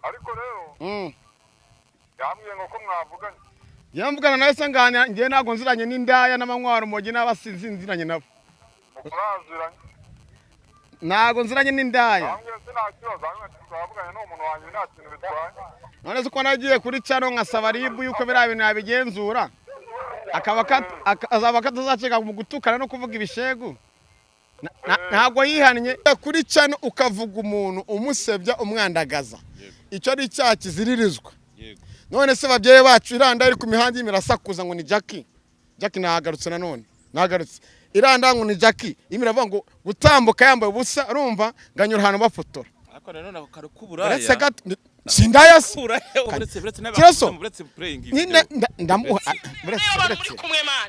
Ariko rero yambwiye ngo ko mwavuganye. Njyewe mvugana nawe se nganira? Njyewe ntabwo nziranye n'indaya n'amanywa urumogi n'abasinzi nziranye nabo. Muraziranye? Ntabwo nziranye n'indaya. Yambwiye se nta kibazo, yambwiye ati twavuganye n'umuntu wanjye, nta kintu bitwaye. None se ko nagiye kuri cano nkasaba RIB yuko biriya bintu yabigenzura, akaba azaba katazacika mu gutukana no kuvuga ibishegu? Ntabwo yihannye kuri cano ukavuga umuntu umusebya, umwandagaza, icyo ari icyaha kiziririzwa. None se babyeyi bacu, iranda iri ku mihanda irimo irasakuza ngo ni Jackie, Jackie nahagarutse, nanone nahagarutse, iranda ngo ni Jackie irimo iravuga ngo gutambuka yambaye ubusa, urumva nganyura ahantu bafotora. Ariko nanone ako karo k'uburaya. Uretse gato, sindaya se? Uburaya, uretse Kiroso. uretse playing Nyine video. ndamuha uretse Reba abantu uretse muri kumwe, man,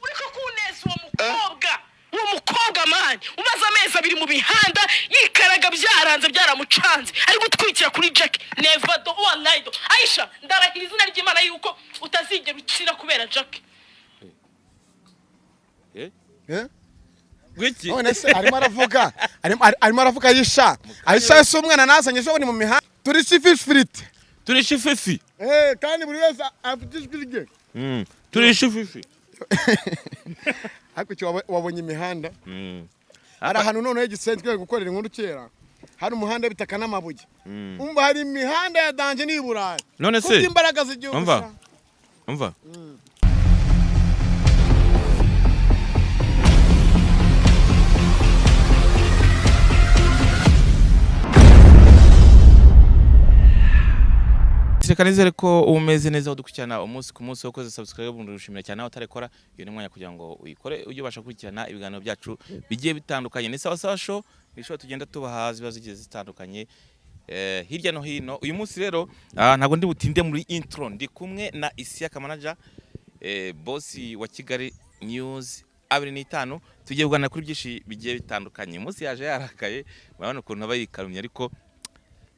uri kuneza uwo mukobwa, uwo mukobwa, man, umaze amezi 2 mu mihanda yikaraga, byaranze, byaramucanze, ari gutwikira kuri Jack. Never do, wallahi do. Aisha, ndarahira izina ry'Imana yuko utazigera ukira kubera Jack. Eh? Eh? Gwiki? None se arimo aravuga, arimo aravuga Aisha. Aisha si umwana nazanye ejo bundi mu mihanda? Turi fish frite. Turi shififi. Eh, kandi buri wese afite ijwi rye. Turi shififi. Ariko icyo wabonye imihanda, hari ahantu noneho Gisenyi twiye gukorera inkuru kera, hari umuhanda w'ibitaka n'amabuye. Umva, hari imihanda ya danger n'i Burayi. None se Kubw'imbaraga z'igihugu. Umva. Sha. Umva. Reka nizere ko umeze neza, udukurikirana umunsi ku munsi, wakoze subscribe, ndushimira cyane. Aho utarekora, iyo ni umwanya kugira ngo uyikore, ujye ubasha gukurikirana ibiganiro byacu bigiye bitandukanye. Ni Sawa Sawa Show, ni show tugenda tubaha ziba zigiye zitandukanye hirya no hino. Uyu munsi rero ntabwo ndi butinde muri intro, ndi kumwe na Isiaka Manager, boss wa Kigali News 25. Tugiye kuganira kuri byinshi bigiye bitandukanye. Uyu munsi yaje yarakaye, murabona ukuntu aba yikarumye, ariko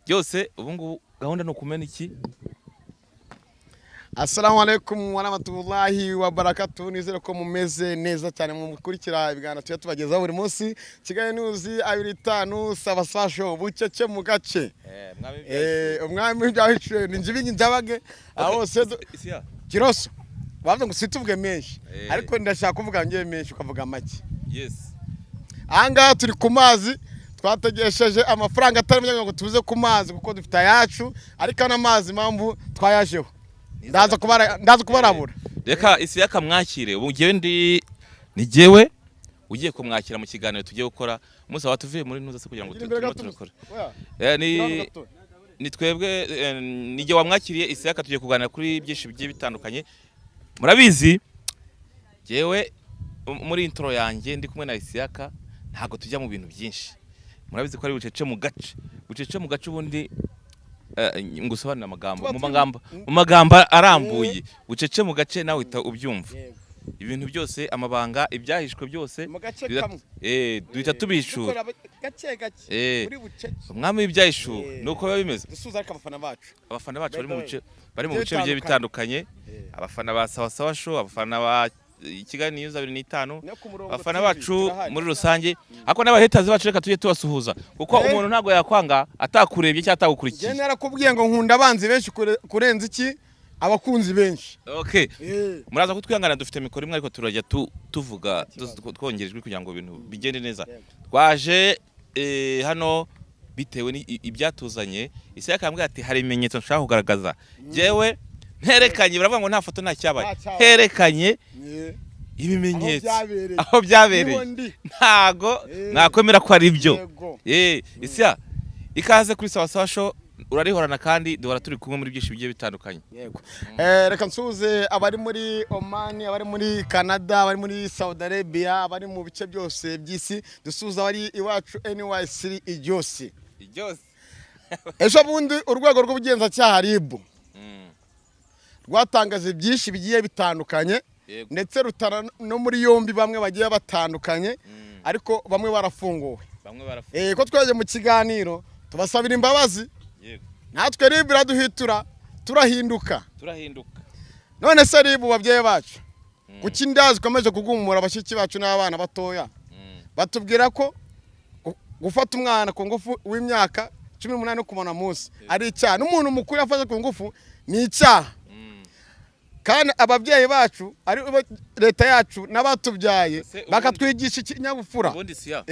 byose ubu ngubu gahunda ni ukumena iki. Assalamu alaikum warahmatullahi wabarakatuh. Nizere ko mumeze neza cyane, mukurikira ibiganiro tujya tubagezaho buri munsi, Kigali News 25, Sawa Sawa Show, bucece mu gace. Mwami. Umwami w'ibyahishuwe ni njibingi njabage aho hose Isiya. Kiroso bavuze ngo situvuge menshi, ariko ndashaka kuvuga ngewe menshi, ukavuga make. Yes. Ahangaha turi ku mazi, twategesheje amafaranga atari make ngo tuze ku mazi kuko dufite ayacu, ariko ano mazi impamvu twayajeho ndaza kubarabura. Reka Isiyaka mwakire. Ubu ngewe ndi ni jyewe ugiye kumwakira mu kiganiro tugiye gukora umunsi wa tuvuye muri ntuza se kugira ngo Gira imbere turimo gato. turakora. Oya, Ni gira gato. Ni twebwe, ni jye wamwakiriye Isiyaka, tugiye kuganira kuri byinshi bigiye bitandukanye. Murabizi, jyewe muri intro yanjye ndi kumwe na Isiyaka ntabwo tujya mu bintu byinshi. Murabizi ko ari bucece mu gace, bucece mu gace. Ubundi ngusobanurire amagambo Tuba mu magambo arambuye, bucece mu gace, nawe uhita ubyumva. Yego. Ibintu byose, amabanga, ibyahishwe byose Mu gace kamwe. Duhita tubishura. Dukora gake gake. Muri bucece. Umwami w'ibyahishuwe. Nuko biba bimeze. Dusuhuza ariko abafana bacu. Abafana bacu bari mu By the bice, bari mu bigiye bice bigiye bitandukanye, abafana ba Sawa Sawa Show, abafana ba Kigali News 25, No ku Murongo abafana TV, bacu turahari. muri rusange, ariko n'abahetazi bacu reka tujye tubasuhuza, kuko umuntu ntabwo yakwanga atakurebye cyangwa atagukurikiye. Njye narakubwiye ngo nkunda abanzi benshi kurenza iki abakunzi benshi. Okay, muraza kutwihangana, dufite mikoro imwe, ariko turajya tuvuga twongera ijwi kugira ngo ibintu bigende neza. Twaje hano bitewe ibyatuzanye. Isiyaka yambwiye ati hari ibimenyetso nshaka kugaragaza. Jewe nterekanye, baravuga ngo nta foto nta cyabaye. Nta cyabaye. Nterekanye ibimenyetso Aho byabereye. aho byabereye. Niho ndi. Ntago mwakwemera ko ari byo. Yego. Isya, ikaze kuri Sawa Sawa Show, urarihorana kandi duhora turi kumwe muri byinshi bigiye bitandukanye. Yego. Reka nsuhuze abari muri Oman, abari muri Canada, abari muri Saudi Arabia, abari mu bice byose by'isi, dusuhuza abari iwacu NYC iryose. Byose. Ejo bundi urwego rw'ubugenzacyaha RIB rwatangaje byinshi bigiye bitandukanye, ndetse rutara no muri yombi bamwe bagiye batandukanye, ariko bamwe barafunguwe. Bamwe barafunguwe. Ko twaje mu kiganiro tubasabira imbabazi, natwe RIB iraduhitura turahinduka. Turahinduka. None se RIB, babyeyi bacu, kuki inda zikomeje kugumura bashiki bacu n'abana batoya? Batubwira ko gufata umwana ku ngufu w'imyaka 18 no kumana munsi ari icyaha, n'umuntu mukuru yafashe ku ngufu ni icyaha. Kandi ababyeyi bacu, ari bo leta yacu n'abatubyaye, Ese bakatwigisha ikinyabupfura. Ubundi siya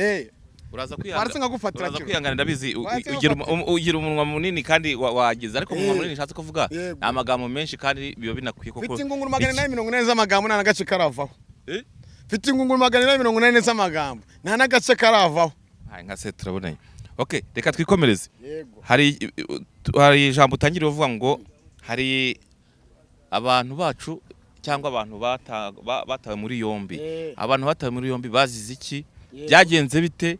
uraza Waretse kwihangana, nkagufatira uraza kiro. kwihangana, ndabizi Waretse ugira nkagufatira. ugira umunwa munini kandi wagize, ariko umunwa munini nshatse kuvuga Yego. ni amagambo menshi kandi biba binakwiye koko. Mfite ingunguru 840 z'amagambo, nta n'agace karavaho. Eh? Mfite ingunguru 840 z'amagambo, nta n'agace karavaho. Hai, nka se turabonanye. Okay, reka twikomereze. Yego. Hari ijambo utangira uvuga ngo hari abantu bacu cyangwa abantu batawe muri yombi. Abantu batawe muri yombi bazize iki? Byagenze bite?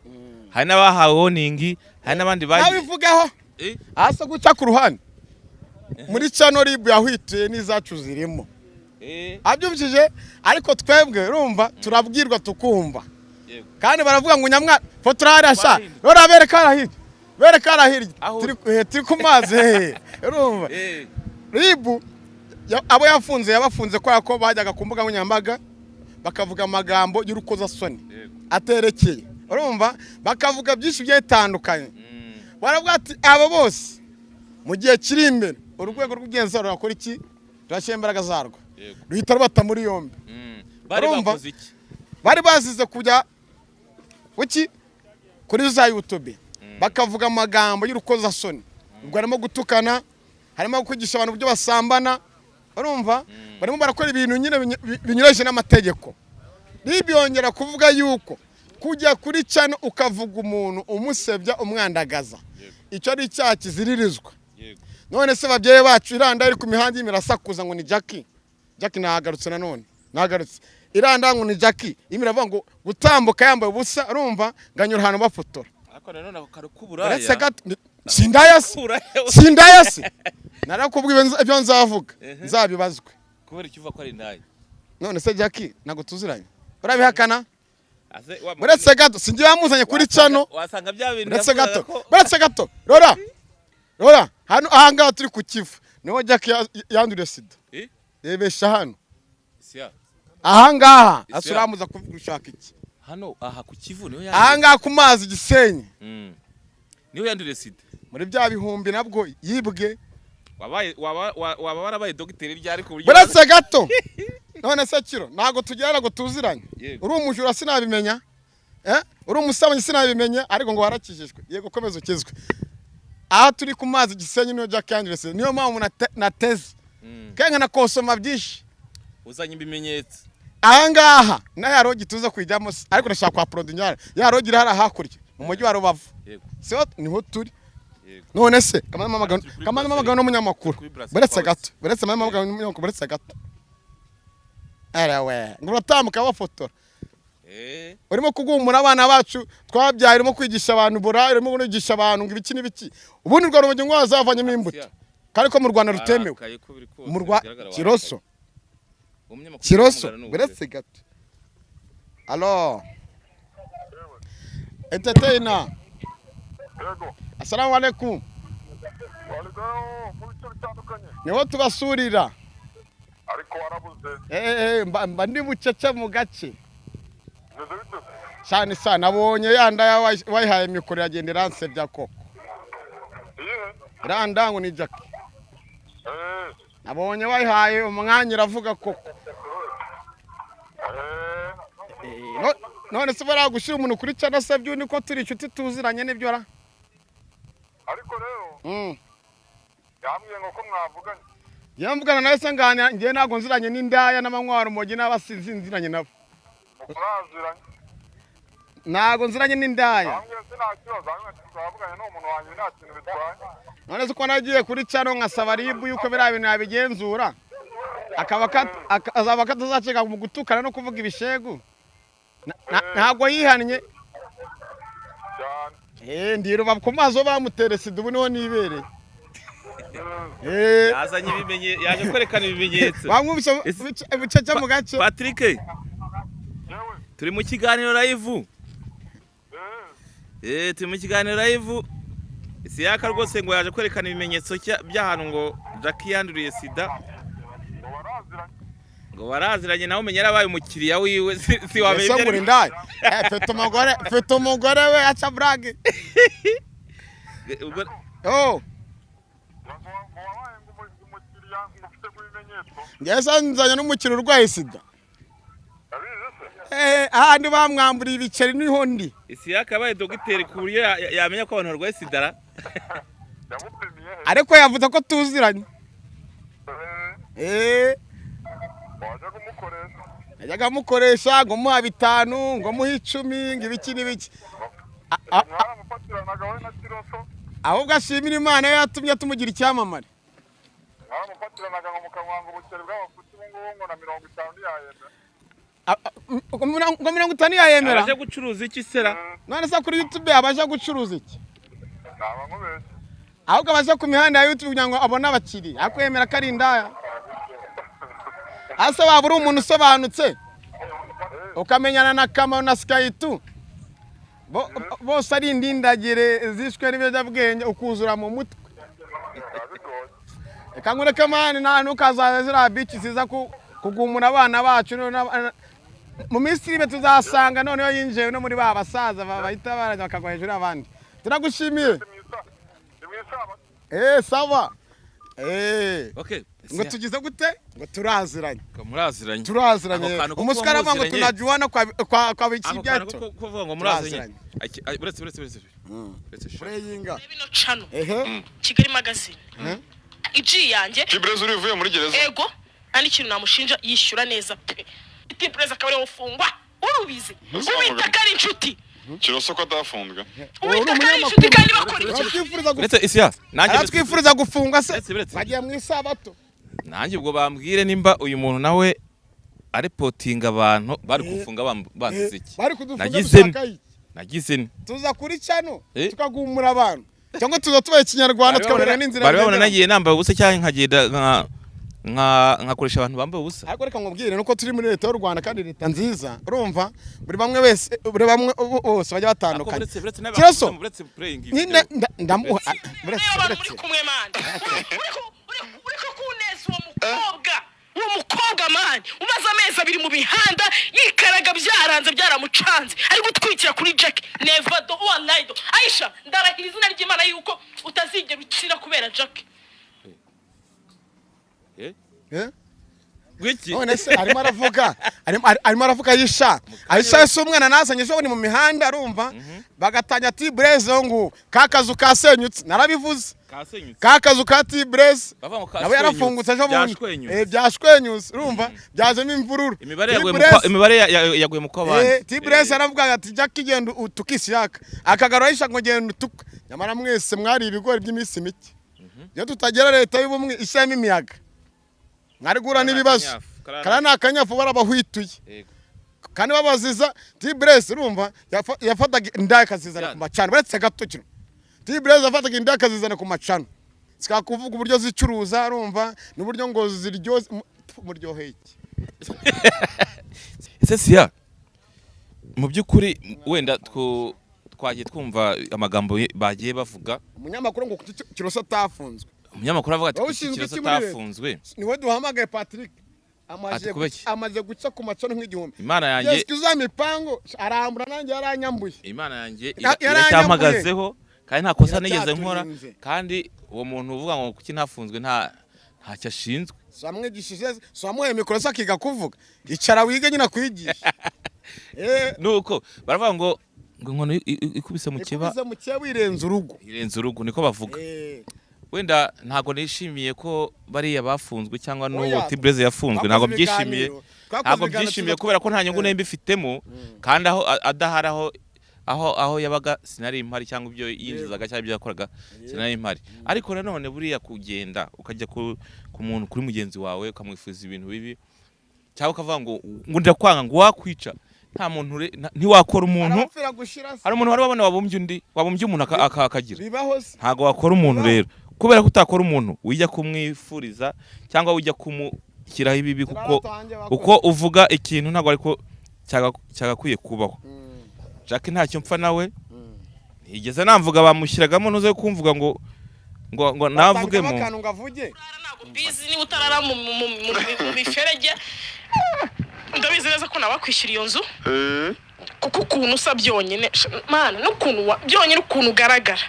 Hari n'abahawe warning, hari n'abandi bagiye Nabivugaho. Eh? Hasi guca ku ruhande, muri channel RIB yahwituye n'izacu zirimo. Abyumvishije, ariko twebwe urumva turabwirwa tukumva. Kandi baravuga ngo nyamwa fotora hariya sha. Twahindutse. Rora bereka hariya hirya, bereka hariya hirya. Aho Turi ku mazi hehe, urumva? RIB abo yafunze, yabafunze kubera ko bajyaga ku mbuga nkoranyambaga bakavuga amagambo y'urukozasoni aterekeye, urumva, bakavuga byinshi bigiye bitandukanye. Baravuga ati abo bose mu gihe kiri imbere urwego rw'igenzura rurakora iki? Rurashyira imbaraga zarwo, ruhita rubata muri yombi. Bari Urumva? bakoze iki? Bari bazize kujya kuki kuri za YouTube bakavuga amagambo y'urukozasoni. Ubwo harimo gutukana, harimo kwigisha abantu uburyo basambana, urumva, barimo barakora ibintu nyine binyuranyije n'amategeko. RIB yongera kuvuga yuko kujya kuri channel ukavuga umuntu umusebya, umwandagaza, icyo ari icyaha kiziririzwa. None se babyeyi bacu, iranda iri ku mihanda irimo irasakuza ngo ni Jackie, Jackie nahagarutse nanone, nahagarutse iranda ngo ni Jackie, irimo iravuga ngo gutambuka yambaye ubusa, urumva, nganyura ahantu bafotora. Ariko nanone ako karo k'uburaya. Uretse gato, sindaya se? K'uburaya. Sindaya se? Narakubwiye ibyo nzavuga nzabibazwe. Kubera icyo uvuga ko ari indaya? None se Jackie ntabwo tuziranye? Urabihakana? Ase, wa Uretse gato, sinjye yamuzanye kuri channel. Wasanga bya bintu Uretse yavugaga gato. ko Uretse gato, rora, rora hano, ahangaha turi ku Kivu niho Jackie yanduriye sida. Eh? Rebesha hano. Siya. Ahangaha. Isi Asuramuza kuvuga ushaka iki? Hano aha ku Kivu niho yanduriye. Ahangaha ku mazi Gisenyi. Niho yanduriye sida. Muri bya bihumbi nabwo yibwe. Wabaye waba warabaye dogiteri ryari ku buryo Buretse gato, none se kiro ntabwo tugera ngo tuziranye? Yego. Uri umujura sinabimenya, eh, uri umusambanyi sinabimenya, ariko ngo warakijijwe. Yego, komeza ukizwe. Aha turi ku mazi Gisenyi niyo Jack yanduriye sida, niyo mpamvu nateze kandi nkanakosoma byinshi. Uzanye ibimenyetso. Ahangaha na ya rogi tuza kuyijyamo se, ariko ndashaka kwa Prodinyara, ya rogi iri hariya hakurya mu mujyi wa Rubavu. Siho niho turi. None se kamana Turi kuri kamana Brasserie. mpamagana n'umunyamakuru. Kuri Brasserie Buretse Powers. gato, buretse mama mpamagana n'umunyamakuru, buretse gato. Erewe, ngo uratambuka bafotora. Urimo kugumura abana bacu twabyaye, urimo kwigisha abantu bura, urimo kwigisha abantu ngo ibiki n'ibiki. Ubundi urwo rumogi ngo wazavanyemo imbuto, kandi ko mu Rwanda rutemewe. Warakaye ko biri kose, Mu Rwa bigaragara warakaye. Kiroso. Umunyamakuru Kiroso. uhamagara ni uwuhe? Buretse gato. Alo, entertainer. Yego. Assalamu alaikum. Waligayo mu bice bitandukanye. Niho tubasurira. Ariko warabuze. Mba ndi bucece mu gace. Bimeze bite? Cyane sana nabonye yanda wayihaye mikoro iragenda iransebya koko. Iyihe? Iranda ngo ni Jackie. Nabonye wayihaye umwanya iravuga koko. None se bariya gushyira umuntu kuri channel se by'undi ko turi inshuti tuziranye nibyo ra? Ariko rero yambwiye ngo ko mwavuganye. Njyewe mvugana nawe se nganira? Njyewe ntabwo nziranye n'indaya n'amanywa rumogi n'abasinzi nziranye nabo. Muraziranye. Ntabwo nziranye n'indaya. Yambwiye se nta kibazo, yambwiye ati twavuganye n'umuntu wanjye nta kintu bitwaye. None se ko nagiye kuri channel nkasaba RIB yuko biriya bintu yabigenzura, akaba azaba katazacika mu gutukana no kuvuga ibishegu, ntabwo yihannye? Cyane. Eh, ndi Rubavu ku mazi aho bamutere sida, ubu niho nibereye. Yazanye ibimenyetso, yaje kwerekana ibimenyetso. Bamwumvise bucece mu gace. Patrick. Yewe. Turi mu kiganiro live. Turi mu kiganiro live. Siyaka rwose ngo yaje kwerekana ibimenyetso by'ahantu ngo Jackie yanduriye sida. Ngo baraziranye. Ngo baraziranye, nawe umenya yarabaye umukiriya wiwe, si wamenya Ese ibyo ngo uri ari indaya? Mfite umugore, mfite umugore we aca burage. Ubwo Oh, Ngo wabaye ngo umukiriya ngo ufite ibimenyetso. Njyewe se nzanye n'umukiriya urwaye sida. Abizi se? Eh, ahandi bamwamburiye ibiceri niho ndi. Isiyaka yabaye dogiteri ku buryo yamenya ko abantu barwaye sida ra. Yamupimiye he? Ariko yavuze ko tuziranye. Eh, Eh, wajya kumukoresha. Najyaga amukoresha ngo muha 5, ngo muhe 10, ngo ibiki n'ibiki. Mwaramufatiranaga we na Kiroso. Ahubwo ashimira Imana yo yatumye tumugira icyamamare. Mwaramufatiranaga ngo mukamwanga ubukeri bw'amafuti, ubu ngubu ngo na 50 ntiyayemera. Ngo 50 yayemera. Abaje gucuruza iki sera? None se kuri YouTube abaje gucuruza iki? Naba nkubeshye. Ahubwo abaje ku mihanda ya YouTube kugira ngo abone abakiriya, ariko yemera ko ari indaya. Ase waba uri umuntu usobanutse ukamenyana na Kamaro na Skytu, bose ari indindagire zishwe n'ibiyobyabwenge, ukuzura mu mutwe. Biba bigoye. Reka nkureke man, nta ntukazaza ziriya bici ziza kugumura abana bacu. Mu minsi iri imbere tuzasanga noneho yinjiye no muri ba basaza bahita barajya bakagwa hejuru y'abandi. Turagushimiye. Ni mu isabato. Eh, sawa, eh. Okay. Ngo tugize gute? Ngo turaziranye. Muraziranye. Turaziranye. Ako kantu ko Umuswa kuba aravuga ngo muziranye. tunajuana kwa Ako kantu bikibyato. ko kuvuga ngo muraziranye. Turaziranye. Uretse uretse uretse uretse sha. Pureyinga. Bino cano Ehe. Kigali Magazine iji yanjye. Kibreza uri uvuye muri gereza. Ego, nta n'ikintu namushinja, yishyura neza pe. Tibureza akaba ariwe ufungwa, urubizi, uwita ko ari inshuti. Kiroso ko atafunzwe. Uwita ko ari inshuti kandi bakora iki? Aratwifuriza Uretse Isiya, nanjye aratwifuriza gufungwa se. Uretse, uretse. Bagiye mu isabato. Nanjye ubwo bambwire nimba uyu muntu nawe arepotinga abantu bari kufunga banziza iki. Bari kudufunga Nagize dushaka iki? Nagize nti. Tuza kuri cano Eh. tukagumura abantu, cyangwa tuza tubaye ikinyarwanda tukabera n'inzira Bari babona ngenderamo. nagiye nambaye ubusa cyangwa nkagenda nkakoresha abantu bambaye ubusa. Ariko reka nkubwire, nuko turi muri leta y'u Rwanda kandi leta nziza, urumva buri bamwe wese, buri bamwe bose bajya batandukanye. Uretse uretse Kiroso uretse playing nyine ndamuha uretse Reba abantu muri uretse kumwe man, uri kuneza uwo mukobwa, uwo mukobwa man umaze amezi 2 mu mihanda yikaraga byaranze byaramucanze, ari gutwikira kuri Jack. Never do, wallahi do. Aisha, ndarahira izina ry'Imana yuko utazigera ukira kubera Jack. Eh? Gwiki. None se arimo aravuga, arimo aravuga Ayisha. Ayisha si umwana nazanye ejo bundi mu mihanda, arumva bagatanya ati Bureze ngo ka kazu kasenyutse, narabivuze. Kasenyutse. Ka kazu ka Tibureze Bavuga ngo nawe yarafungutse ejo bundi. Byashwenyutse. Eh, byashwenyutse, urumva byajemo imvururu. Imibare yaguye mu Tibureze- imibare yaguye mu kw'abandi. Eh, Tibureze aravuga ati Jack genda utuke Isiyaka, akagarura Aisha ngo genda utuke, nyamara mwese mwari ibigori by'iminsi mike. Iyo tutagera leta y'ubumwe ishyiramo imiyaga mwari guhura Kariya ni n'ibibazo. akanyafu, kariya Kariya ni akanyafu, barabahwituye. Yego. Kandi babaziza Tibureze, urumva yafataga indaya akazizana Ya. ku macano. Uretse gato kino, Tibureze yafataga indaya akazizana ku macano, zikakuvuga uburyo zicuruza, urumva n'uburyo ngo ziryoze muryoheye iki. Ese Siya, mu by'ukuri wenda twagiye twumva amagambo bagiye bavuga. Umunyamakuru ngo kuki Kiroso atafunzwe? Umunyamakuru avuga ati Wowe kuki ushinzwe Kiroso iki muri leta? atafunzwe? Niwe duhamagaye Patrick, amaze Ati kubera iki? amaze guca ku macano nk'igihumbi. Imana yanjye Yesu uza mipango arambura, nanjye yaranyambuye. Imana yanjye Yaranyambuye. iracyamagazeho kandi nta kosa nigeze nkora. Iracyaturinze. Kandi uwo muntu uvuga ngo kuki ntafunzwe ntacyo ashinzwe. Si wamwigishije? Si wamuhaye mikoro se akiga kuvuga? Icara wige nyine akwigisha. Eh, Nuko baravuga ngo inkono ikubise mu kiba ikubise mu kiba wirenza urugo. Irenze urugo, niko bavuga. Eh, Wenda ntabwo nishimiye ko bariya bafunzwe cyangwa n'uwo Oya, Tibreze yafunzwe. twakoze Ntabwo mbyishimiye. ibiganiro. Twakoze Ntabwo ibiganiro mbyishimiye kubera ko nta nyungu nari mbifitemo, kandi aho adahari aho yabaga sinari impari, cyangwa ibyo yinjizaga cyangwa ibyo yakoraga sinari impari. Ariko nanone buriya kugenda ukajya ku muntu, kuri mugenzi wawe, ukamwifuza ibintu bibi cyangwa ukavuga ngo ndakwanga, ngo wakwica, nta muntu ntiwakora umuntu. Arapfira gushira se. Hari umuntu wari wabona wabumbye undi, wabumbye umuntu akagira Bibaho se. ntabwo wakora umuntu. Rero kubera ko utakora umuntu, wijya kumwifuriza cyangwa ujya kumushyiraho ibibi, kuko Baratangiye bakora. uko uvuga ikintu ntabwo ariko cyagakwiye kubaho. Jack ntacyo mpfa nawe, ntigeze namvuga bamushyiragamo ntuze kumvuga ngo navugemo. Batangamo akantu ngo avuge. Urara ntabwo mbizi niba utarara mu miferege, ndabizi neza ko nawe wakwishyura iyo nzu, kuko ukuntu usa byonyine mana, n'ukuntu byonyine ukuntu ugaragara.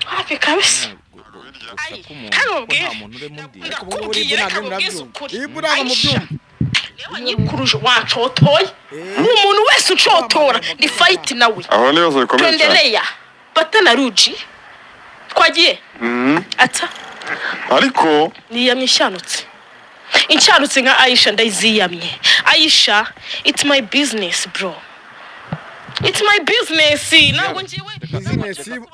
Hafi kabisa. Gusa Ayi, ko umuntu kandi ko mubwire. nta muntu urema undi. Ariko ubu ngubu Ndakubwiye, RIB reka ntabwo mubwize murabyumva. ukuri. RIB ntabwo Aisha, mubyumva. niba nyikuruje wancotoye, umuntu wese uncotora ni fight nawe. Ahura n'ibibazo bikomeye cyane. Tuendelea bata na ruji twagiye ata. Ariko Niyamye ishanutse, inshanutse nka Aisha ndayiziyamye. Aisha, it's my business, bro, it's my business. Ntabwo ngiwe.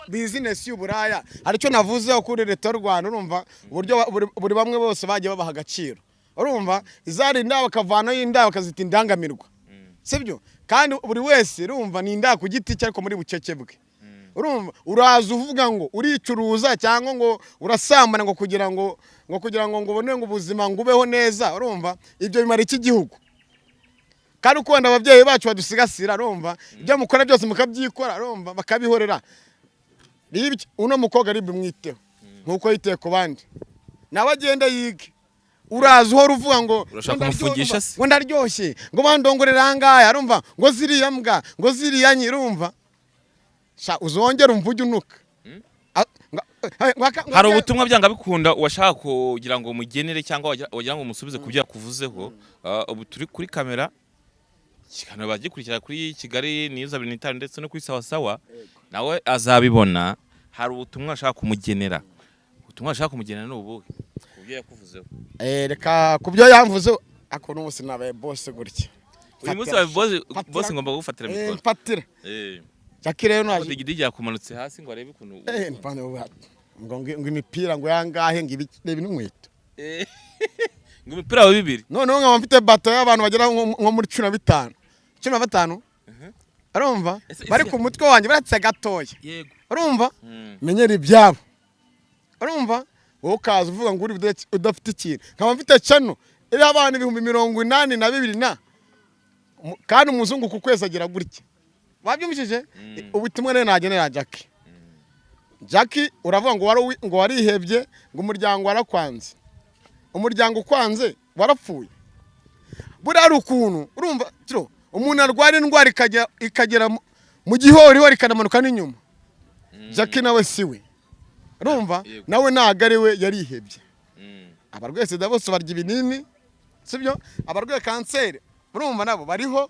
Business y'uburaya, hari icyo navuzeho kuri leta y'u Rwanda. Urumva uburyo buri bamwe bose bagiye babaha agaciro. Urumva izari inda bakavanaho inda bakazita indangamirwa, sibyo? Kandi buri wese urumva ni inda ku giti cye, ariko muri bucece bwe. Urumva uraza uvuga ngo uricuruza cyangwa ngo urasambana ngo kugira ngo ubone ngo ubuzima ngo ubeho neza. Urumva ibyo bimara iki gihugu? Kandi ukunda ababyeyi bacu badusigasira. Urumva ibyo mukora byose mukabyikora, urumva bakabihorera. Ribyo uno mukobwa ari bimwiteho nkuko yiteye ku bandi, nawe agende yige. Uraza uhora uvuga ngo Urashaka ngo kumufungisha se? Ngo ndaryoshye, ngo bandongorera ahangaha, urumva ngo ziriya mbwa, ngo ziriya nyirumva. Sha, uzongera umvuge unuka. Hari ubutumwa byanga bikunda washaka kugira ngo mugenere cyangwa wagira ngo umusubize ku byo yakuvuzeho. Ubu turi kuri kamera, ikiganiro bagikurikira kuri Kigali News 25 ndetse no kuri Sawa Sawa, nawe azabibona. Hari ubutumwa ashaka kumugenera. Ubutumwa ashaka kumugenera ni ubuhe ku byo yakuvuzeho? Reka ku byo yamvuze, ako n'ubu sinabaye bose gutya. Uyu munsi Fatira. wa boss. Fatira. Boss, ngomba kugufatira mikoro. Mfatira. Jackie rero naje. Digidi yakumanutse hasi ngo arebe ukuntu Mpande ngo imipira ngo yangahe, ngo ibiki, reba n'inkweto. Ngo imipira wa bibiri. Noneho nkaba mfite bato y'abantu bagera nko muri 15, 15, urumva bari ku mutwe wanjye baratse gatoya. Urumva menyera ibyabo. Urumva wowe ukaza uvuga ngo uri udafite ikintu, nkaba mfite channel iriho abantu 82,000 na kandi umuzungu ku kwezi agira gutya. Wabyumvishije? Ubutumwa rero nagenera Jackie. Jackie, uravuga ngo ngo warihebye, ngo umuryango warakwanze. Umuryango ukwanze warapfuye? Buriya hari ukuntu urumva kiro umuntu arwara indwara ikagera mu gihorihori, ikanamanuka n'inyuma. Jackie nawe si we, urumva? Nawe ntabwo ari we, yarihebye. Abarwaye sida bose barya ibinini, sibyo? Abarwaye kanseri urumva nabo bariho.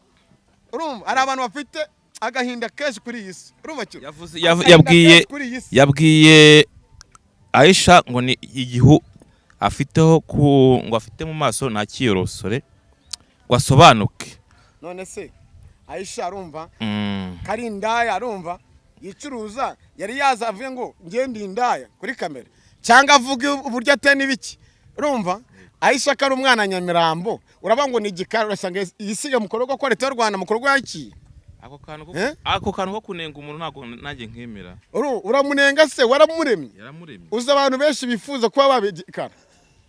Urumva hari abantu bafite agahinda kenshi kuri iyi si. Urumva kiro Yavuze agahinda yabwiye kenshi kuri iyi si. Yabwiye Aisha ngo ni igihu afiteho ku ngo afite mu maso ntakiyorosore ngo asobanuke. None se Aisha arumva kari indaya, arumva yicuruza, yari yaza avuye ngo ngende indaya kuri kamera cyangwa avuge uburyo ateye n'ibiki? Urumva Aisha ko ari umwana Nyamirambo, uravuga ngo ni igikara, urasanga yisiga mu korogwa ko leta y'u Rwanda mu korogwa yakiye. Ako kantu ko Eh? Ako kantu ko kunenga umuntu ntabwo nanjye nkemera. Uramunenga se waramuremye? Yaramuremye. Uzi abantu benshi bifuza kuba babigikara.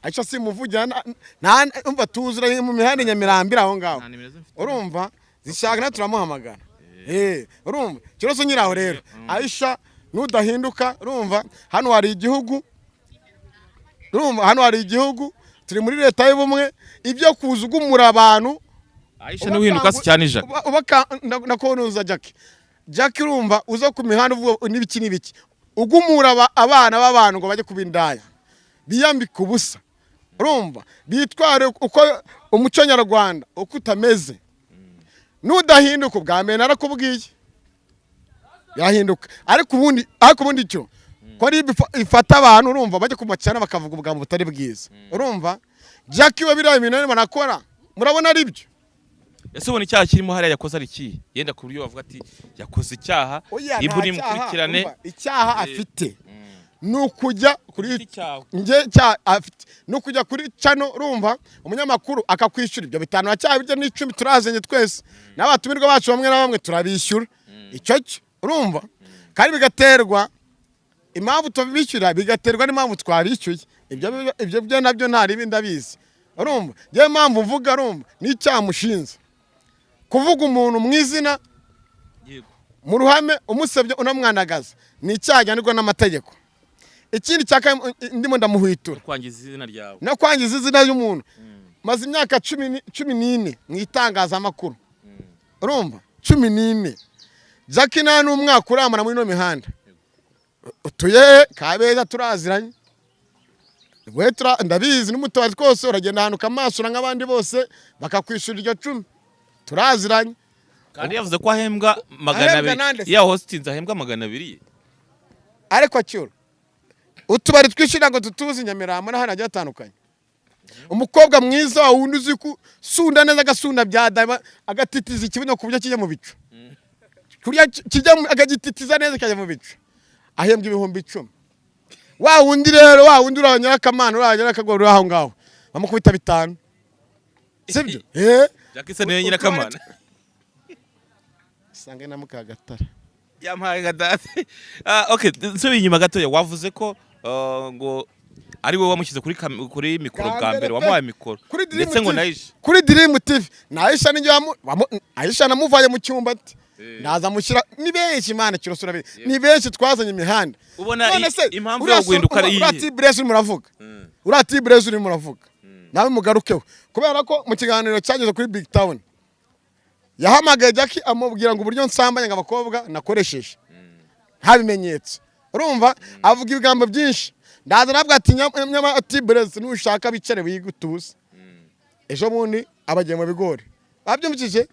Aisha simuvugira nta umva tuzura mu mihanda i Nyamirambo iri aho ngaho. Nta nimero ze mfite. Urumva zishaka na turamuhamagara. Urumva ikibazo nyiraho rero, Aisha, nudahinduka, urumva hano hari igihugu, urumva hano hari igihugu, turi muri leta y'ubumwe, ibyo kuza ugumura abantu. Aisha niwinduka si cyane ijana. Uba nakonuza Jackie. Jackie, urumva uza ku mihanda uvuga n'ibiki n'ibiki, ugumura abana b'abantu ngo bajye kuba indaya, biyambika ubusa, urumva bitware uko umuco nyarwanda uko utameze. Nudahinduka, ubwa mbere narakubwiye, yahinduka. Ariko ubundi cyo ko ari ifata abantu, urumva bajya ku macana bakavuga ubwambo butari bwiza. Urumva Jackie we biriya bintu arimo arakora, murabona ari byo? Ese ubona icyaha kirimo hariya yakoze ari ikihe, yenda ku buryo bavuga ati yakoze icyaha? Oya, Ibu nta nimukurikirane. cyaha, umva, icyaha afite ni ukujya kuri Giti cyawe. Nge cya afite ni ukujya kuri channel, urumva umunyamakuru akakwishyura ibyo 5 na cyaha ibyo n'icumi, turazanye twese n'abatumirwa bacu bamwe na bamwe turabishyura icyo cyo. Urumva kandi bigaterwa impamvu tubishyura, bigaterwa n'impamvu twabishyuye. Ibyo byo nabyo nta ribi, ndabizi. Urumva ngewe mpamvu mvuga, urumva n'icyaha mushinze kuvuga umuntu mu izina mu ruhame, umusebye, unamwanagaza, ni icyaha gihanirwa n'amategeko. Ikindi cya kabiri, ndimo ndamuhwitura kwangiza izina ryawe. No kwangiza izina ry'umuntu. Maze imyaka 14 mu itangazamakuru, urumva 14. Jackie nta n'umwaka uramara muri ino mihanda. Utuye Kabeza, turaziranye. We ndabizi n'umutubari twose, uragenda ahantu ukamasura nk'abandi bose, bakakwishyura iryo 10. Turaziranye. Kandi yavuze ko ahembwa magana Ahembwa abiri nande se? Iyo hostinze ahembwa 200. Ariko cyura utubari twishyura ngo tutuzi Nyamirambo n'ahandi hagiye hatandukanye. Umukobwa mwiza wa wundi uzi sunda neza, agasunda bya dama, agatitiza ikibuno ku buryo kijya mu bicu, kurya kijya akagititiza neza kikajya mu bicu, ahembwa 10,000. Wa wundi rero, wa wundi uri aho Nyirakamana, uri aho Nyirakagori, uri aho ngaho, bamukubita 5, sibyo? Eh. Jackie se niyo Nyirakamana? Sange na Mukagatare. Yampaye gadate. Ah, okay, nsubiye inyuma gatoya, wavuze ko ngo ari wowe wamushyize kuri mikoro bwa mbere, pe. wamuhaye mikoro Kuri Dream ndetse ngo TV. na Aisha. Kuri Dream TV na Aisha nijye Aisha namuvanye mu cyumba ati ndaza mushyira. Ni benshi, Imana kirosura ni benshi twazanye imihanda. Ubona None se, impamvu uriya yo guhinduka ari uriya iyihe? T-Blaze urimo uravuga, uriya T-Blaze urimo uravuga nawe mugarukeho, kubera ko mu kiganiro cyageze kuri Big Town yahamagaye Jackie amubwira ngo uburyo nsambanya ngo abakobwa nakoresheje nta bimenyetso. Urumva avuga ibigambo byinshi, ndaza navuga ati nyama T-Blaze, nushaka bicare wige utuze. Ejo bundi abagiye mu bigori, babyumvishije.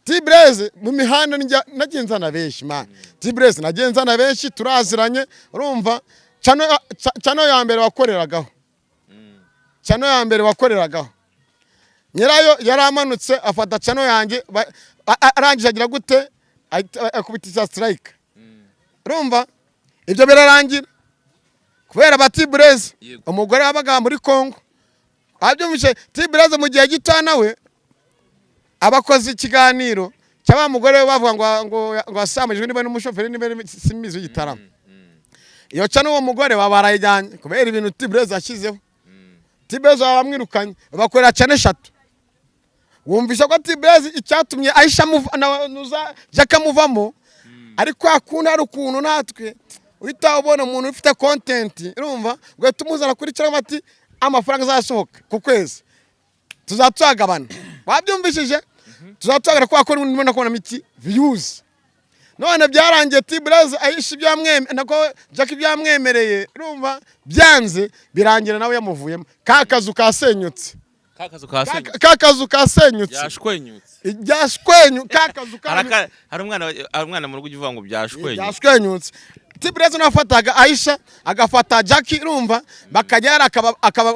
T-Blaze mu mihanda nagiye nzana benshi, man. T-Blaze nagiye nzana benshi, turaziranye. Urumva channel ya mbere wakoreragaho, channel ya mbere wakoreragaho, nyirayo yaramanutse afata channel yanjye, arangije agira gute? Akubita strike. Urumva ibyo birarangira kubera ba T-Blaze. Yego. Umugore wabaga muri Congo abyumvise. T-Blaze mu gihe gito nawe abakoze ikiganiro cy'aba mugore we, bavuga ngo wasamujwe niba n'umushoferi, niba simizi w'igitaramo. Iyo channel uwo mugore baba barayijyanye kubera ibintu T-Blaze yashyizeho. T-Blaze baba bamwirukanye, bakorera channel eshatu. Wumvisha ko T-Blaze icyatumye Aisha nuza Jack amuvamo, ariko akunda hari ukuntu natwe uhita ubona umuntu ufite content, urumva, ugahita umuzana kuri cyangwa ati amafaranga azasohoka ku kwezi tuzatuyagabana. Wabyumvishije? Tuzatuyagabana kubera ko ndimo ndakubonamo iki? Views. None byarangiye T-Blaze Aisha ibyo nako Jack ibyo yamwemereye, urumva byanze, birangira nawe yamuvuyemo, ka kazu kasenyutse. Ka kazu kasenyutse. Ka kazu kasenyutse. Byashwenyutse. Byashwenyu ka kazu Hari umwana mu rugo ujya uvuga ngo byashwenyutse. Byashwenyutse. T-Blaze nawe afataga Aisha, agafata Jackie, urumva, bakajya yari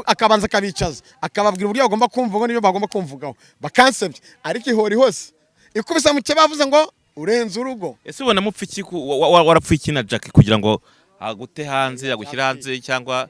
akabanza akabicaza, akababwira uburyo bagomba kumvuga n'ibyo bagomba kumvugaho, bakansebya, ariko ihora ihose ikubise mu cyo bavuze ngo urenze urugo. Ese ubona mupfa iki warapfa iki na Jackie kugira ngo agute hanze, agushyire hanze, cyangwa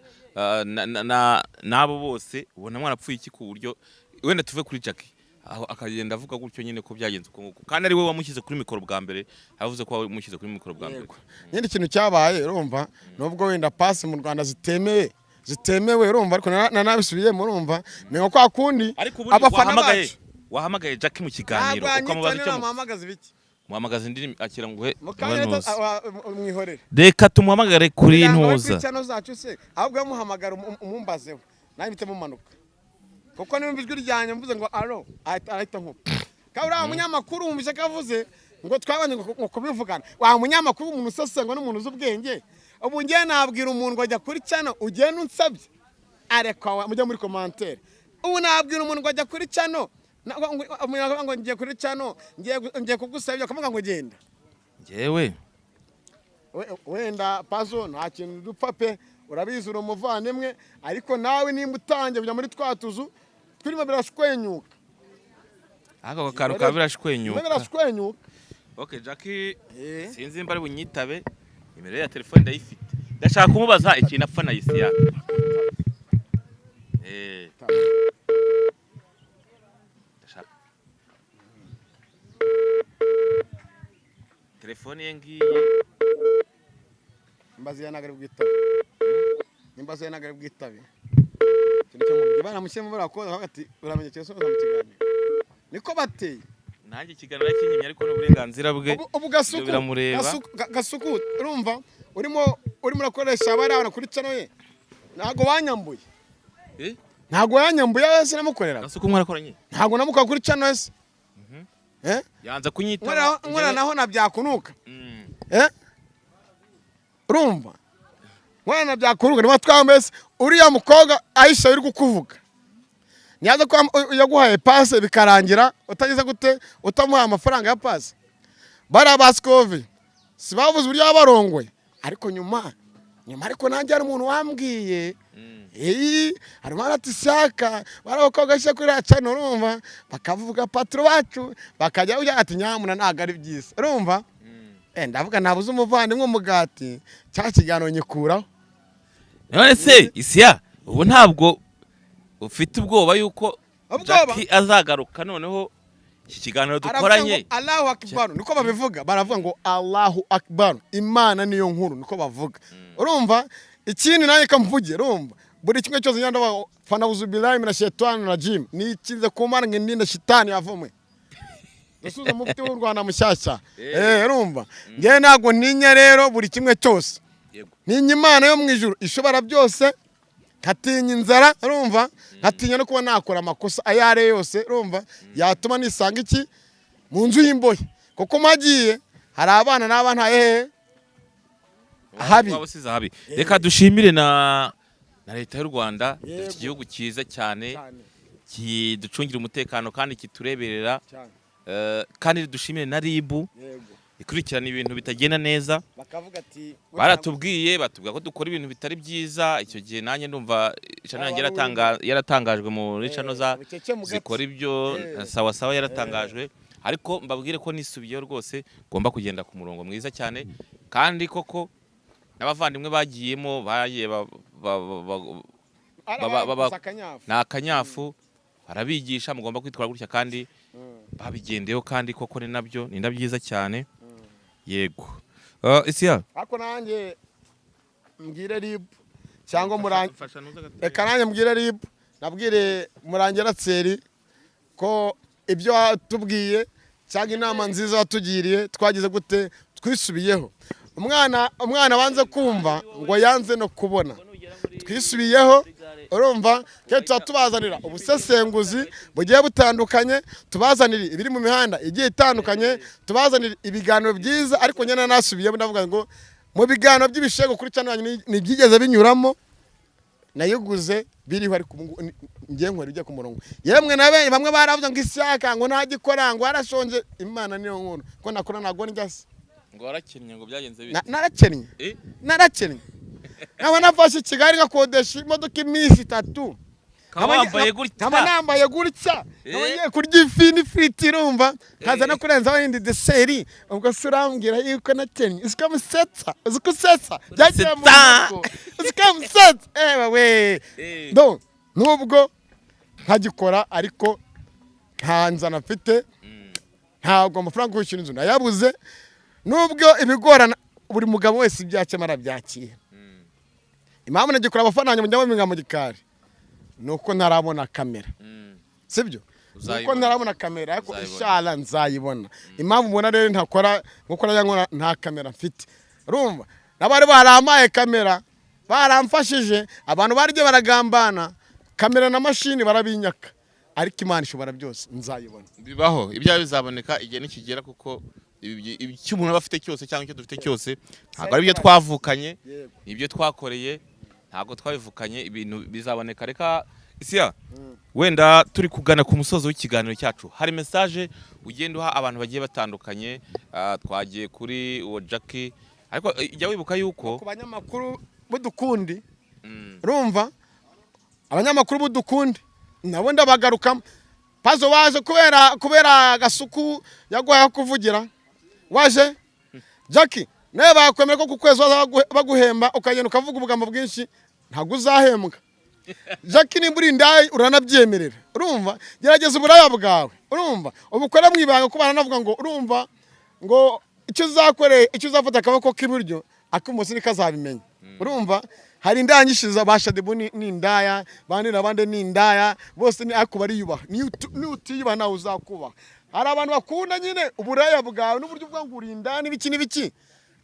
n'abo bose? Ubona mwarapfuye iki ku buryo wenda tuve kuri Jackie aho akagenda avuga gutyo nyine ko byagenze uko nguko, kandi ari we wamushyize kuri mikoro bwa mbere, avuze ko wamushyize kuri mikoro bwa mbere? Nyine ikintu cyabaye, urumva, nubwo wenda pasi mu Rwanda zitemewe, urumva, ariko nanabisubiyemo, urumva, ni nka kwa kundi Ariko ubundi abafana wahamagaye bacu wahamagaye Jackie mu kiganiro ntabwo ukamubaza yanyita icyo namuhamagaza ibiki? Muhamagaza indirimbo akira ngo Mu kanya ntuza. Mwihorere. Reka tumuhamagare kuri Kugira ngo abe ntuza. kuri channel zacu se, ahubwo yamuhamagara umumbazeho, nanjye mpite mumanuka, kuko niba ijwi ryanjye mvuze ngo alo, ahita nkupa. Kandi uriya munyamakuru wumvise ko avuze ngo twabanje ngo kubivugana. Wa munyamakuru, umuntu usesengwa n'umuntu uzi ubwenge, ubu ngiye nabwira umuntu ngo ajya kuri channel ugenda unsabye areka mujye muri commentaire. Ubu nabwira umuntu ngo ajya kuri channel, umuntu akavuga ngo ngiye kuri channel, ngiye kugusaba, akavuga ngo genda. Njyewe Wenda pazo nta kintu dupfa pe, urabizi uri umuvandimwe, ariko nawe nimba utangiye kujya muri twa tuzu turimo birashwenyuka. Ako kantu ka Birimo birashwenyuka. Birashwenyuka. Okay, Jackie sinzi nimba ari bunyitabe, nimero ye ya telefone ndayifite, ndashaka kumubaza ikintu apfa na Isiya. Telefone ye ngiye. Imbazi ya nagari bwitabe, imbazi ya nagari bwitabe. Ikintu cyo mubwira banamushyiremo barakoza bavuga ati uramenye cyose mu kiganiro niko bateye. Nanjye ikiganiro kinyimye, ariko n'uburenganzira bwe. Ubu Gasuku Ibyo biramureba. Gasuku, urumva, urimo urakoresha abari abana kuri channel ye, ntabwo wanyambuye. Eh? Ntabwo yanyambuye wese namukoreraga. Gasuku mwarakoranye? Ntabwo namukora kuri channel wese. Eh? Yanze kunyitaba. Nkorera naho na byakunuka. Eh? Urumva mwana byakuruga niba twambese uriya mukobwa Aisha uri kukuvuga, ntiyaza ko yaguhaye pase bikarangira utagize gute, utamuhaye amafaranga ya pase. Bariya ba Sikovi si bavuze uburyo yabarongoye, ariko nyuma nyuma, ariko nanjye hari umuntu wambwiye, iyi harimo ati shyaka bari abakobwa gashya kuri channel, urumva, bakavuga patro bacu, bakajya ujya ati nyamuna ntabwo ari byiza, urumva. Ndavuga nabuze umuvandimwe umugati, cya kiganiro nyikuraho. None se Isiya, ubu ntabwo ufite ubwoba yuko Ubwoba? Jackie azagaruka noneho iki kiganiro Aravuga dukoranye? ngo Allahu Akbar, niko babivuga, baravuga ngo Allahu Akbar, Imana niyo nkuru, niko bavuga, urumva. Ikindi nanjye kamvuge, urumva, buri kimwe cyose ngenda ndavuga fana billahi mina shaitani rajim, nikinze ku Mana ngo indinde shitani yavumwe. Ndasubiza mufti w'u Rwanda mushyashya. Urumva, ngewe ntabwo ntinya rero buri kimwe cyose. Ntinya Imana yo mu ijuru ishobora byose, nkatinya inzara, urumva, nkatinya no kuba nakora amakosa ayo ari yo yose, urumva, yatuma nisanga iki mu nzu y'imbohe, kuko mpagiye hari abana n'aba ntaye hehe habi. Waba usize habi. Reka dushimire na leta y'u Rwanda. Yego. Iki gihugu cyiza cyane kiducungira umutekano kandi kitureberera. Kandi dushimire na RIB ikurikirana ibintu bitagenda neza. Bakavuga ati Baratubwiye, batubwira ko dukora ibintu bitari byiza. Icyo gihe nanjye ndumva channel yanjye yaratangajwe muri channel za Bucece mu gati. zikora ibyo. Sawa sawa, yaratangajwe, ariko mbabwire ko nisubiyeho rwose, ngomba kugenda ku murongo mwiza cyane. Kandi koko n'abavandimwe bagiyemo bagiye Akanyafu. Ni akanyafu, barabigisha mugomba kwitwara gutya, kandi babigendeyeho, kandi koko ni nabyo, ni na byiza cyane. Yego. Isiya. Ariko nanjye mbwire RIB cyangwa murangi, reka nanjye mbwire RIB, nabwire Murangira Tseri ko ibyo watubwiye cyangwa inama nziza watugiriye twagize gute, twisubiyeho. Umwana wanze kumva ngo yanze no kubona. Twisubiyeho, urumva, kandi tuba tubazanira ubusesenguzi bugiye butandukanye, tubazanira ibiri mu mihanda igiye itandukanye, tubazanira ibiganiro byiza. Ariko nyine nasubiyemo, ndavuga ngo mu biganiro by'ibishego kuri channel yanyu ntibyigeze binyuramo, nayiguze biriho, ariko ubu ngubu ngiye nkora ibijya ku murongo. Yemwe na benshi bamwe baravuze ngo Ishyaka ngo ntagikora, ngo warashonje. Imana niyo nkuru ko nakora, ntabwo ndya se. Ngo warakennye, ngo byagenze bite? Narakennye. Eh? Narakennye, nkaba nafashe i Kigali ngakodesha imodoka iminsi 3. Kaba wambaye gutya. Nkaba nambaye gutya, nkaba Eh? ngiye kurya ifi n'ifiriti, urumva, nkaza Eh. no kurenzaho iyindi dessert. Ubwo se urambwira yuko nakennye? Uzi ko musetsa, uzi ko usetsa, byagiye mu Usetsa. mutwe, uzi ko musetsa, ewe we. Eh. Do nubwo ntagikora, ariko nta nzara mfite, ntabwo amafaranga yo kwishyura inzu nayabuze, nubwo ibigorana. Buri mugabo wese ibyo yakema arabyakira. Impamvu nagikora abafana banjye mujya mubimenga mu gikari ni uko ntarabona kamera, sibyo? Ni uko Uzayibona. ntarabona kamera, ariko Uzayibona. inshallah nzayibona. Impamvu ubona rero ntakora nkuko najya nkora, nta kamera mfite, urumva, n'abari barampaye kamera baramfashije, abantu baryo baragambana kamera na mashini barabinyaka, ariko Imana ishobora byose, nzayibona. Bibaho, ibyawe bizaboneka igihe nikigera, kuko icyo umuntu aba afite cyose cyangwa icyo dufite cyose ntabwo ari ibyo twavukanye, ni ibyo twakoreye, ntabwo twabivukanye. Ibintu bizaboneka. Reka Isiya, wenda turi kugana ku musozo w'ikiganiro cyacu, hari message ugenda uha abantu bagiye batandukanye. Twagiye kuri uwo Jackie, ariko jya wibuka yuko Ku banyamakuru b'udukundi, urumva, abanyamakuru b'udukundi nabo ndabagarukamo. Pazo waje kubera agasuku yaguhaye aho kuvugira, waje Jackie nawe bakwemera ko ku kwezi baza baguhemba, ukagenda ukavuga ubugambo bwinshi, ntabwo uzahembwa. Jackie, nimba uri indaya uranabyemerera, urumva, gerageza uburaya bwawe, urumva, ubukore mu ibanga, ko baranavuga ngo, urumva, ngo icyo uzakore, icyo uzafata akaboko k'iburyo ak'ibumoso ntikazabimenya. Urumva, hari indaya nyinshi ba Shadibu ni indaya, bandi n'abandi ni indaya, bose ni, ariko bariyubaha. Niyo utiyubaha nawe uzakubaha. Hari abantu bakunda nyine uburaya bwawe n'uburyo uvuga ngo uri indaya n'ibiki n'ibiki,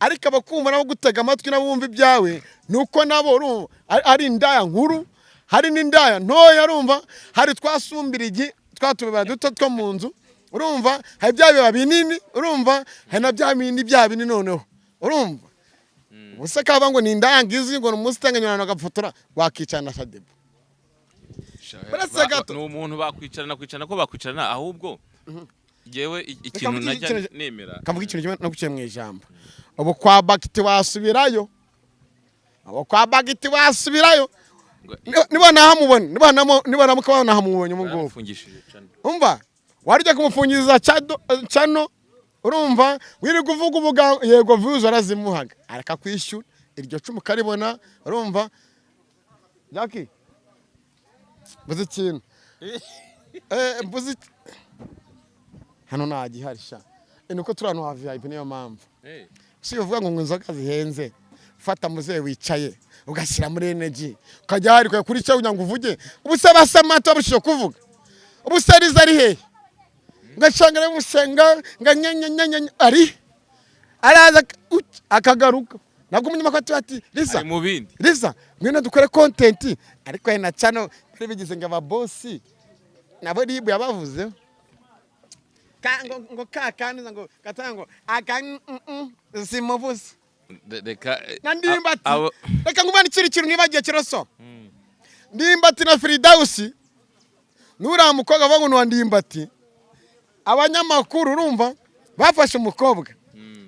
ariko abakumva nabo gutega amatwi nabo bumva ibyawe, ni uko nabo urumva ari indaya nkuru, hari n'indaya ntoya, urumva, hari twasumbirigi twa tubeba duto two mu nzu, urumva, hari bya biba binini, urumva, hari na bya bindi bya binini noneho, urumva. Ubuse kaba ngo ni indangizi, ngo ni umusitanganyurano, agafotora wakicarana na Shaddyboo? Uretse gato. Ni umuntu bakwicarana, kwicarana ko bakwicarana, ahubwo jewe ikintu mvuge najya nemera. Kavuga ikintu kimwe no guciye mu ijambo. Ubu kwa Bagiti wasubirayo? Ubu kwa Bagiti wasubirayo? Niba nahamubona, niba mukaba nahamubonye ubu ngubu. Baramufungishije cane. Umva, wari ujya kumufungiriza cano, urumva wirirwa uvuga ubuga, yego views warazimuhaga, arakakwishyura iryo cumu ukaribona. Urumva Jackie, mbuze ikintu, mbuze hano nta gihari sha. Nuko turi ahantu ha VIP, niyo mpamvu. Si uvuga ngo inzoga zihenze, fata muzehe wicaye ugashyira muri energy, ukajya hari kuri cyo kugira ngo uvuge. Ubu se basamata barushije kuvuga? Ubu se riza ari hehe? Ugasanga ari gusenga ngo nyanyanyanyan, ari araza akagaruka, nabwo umunyamakuru ati Riza, Ari mu bindi. Riza, ngwino dukore content. Ariko hari na cano bari bigize ngo ababosi nabo RIB yabavuzeho. Ngo ka kandi ngo gatanga ngo aka simuvuze. Reka Na Ndimbati. Abo Reka ngumane ikindi kintu nibagiye kiroso. Ndimbati na Firidausi, nuriya mukobwa avuga ngo ni uwa Ndimbati, abanyamakuru urumva bafashe umukobwa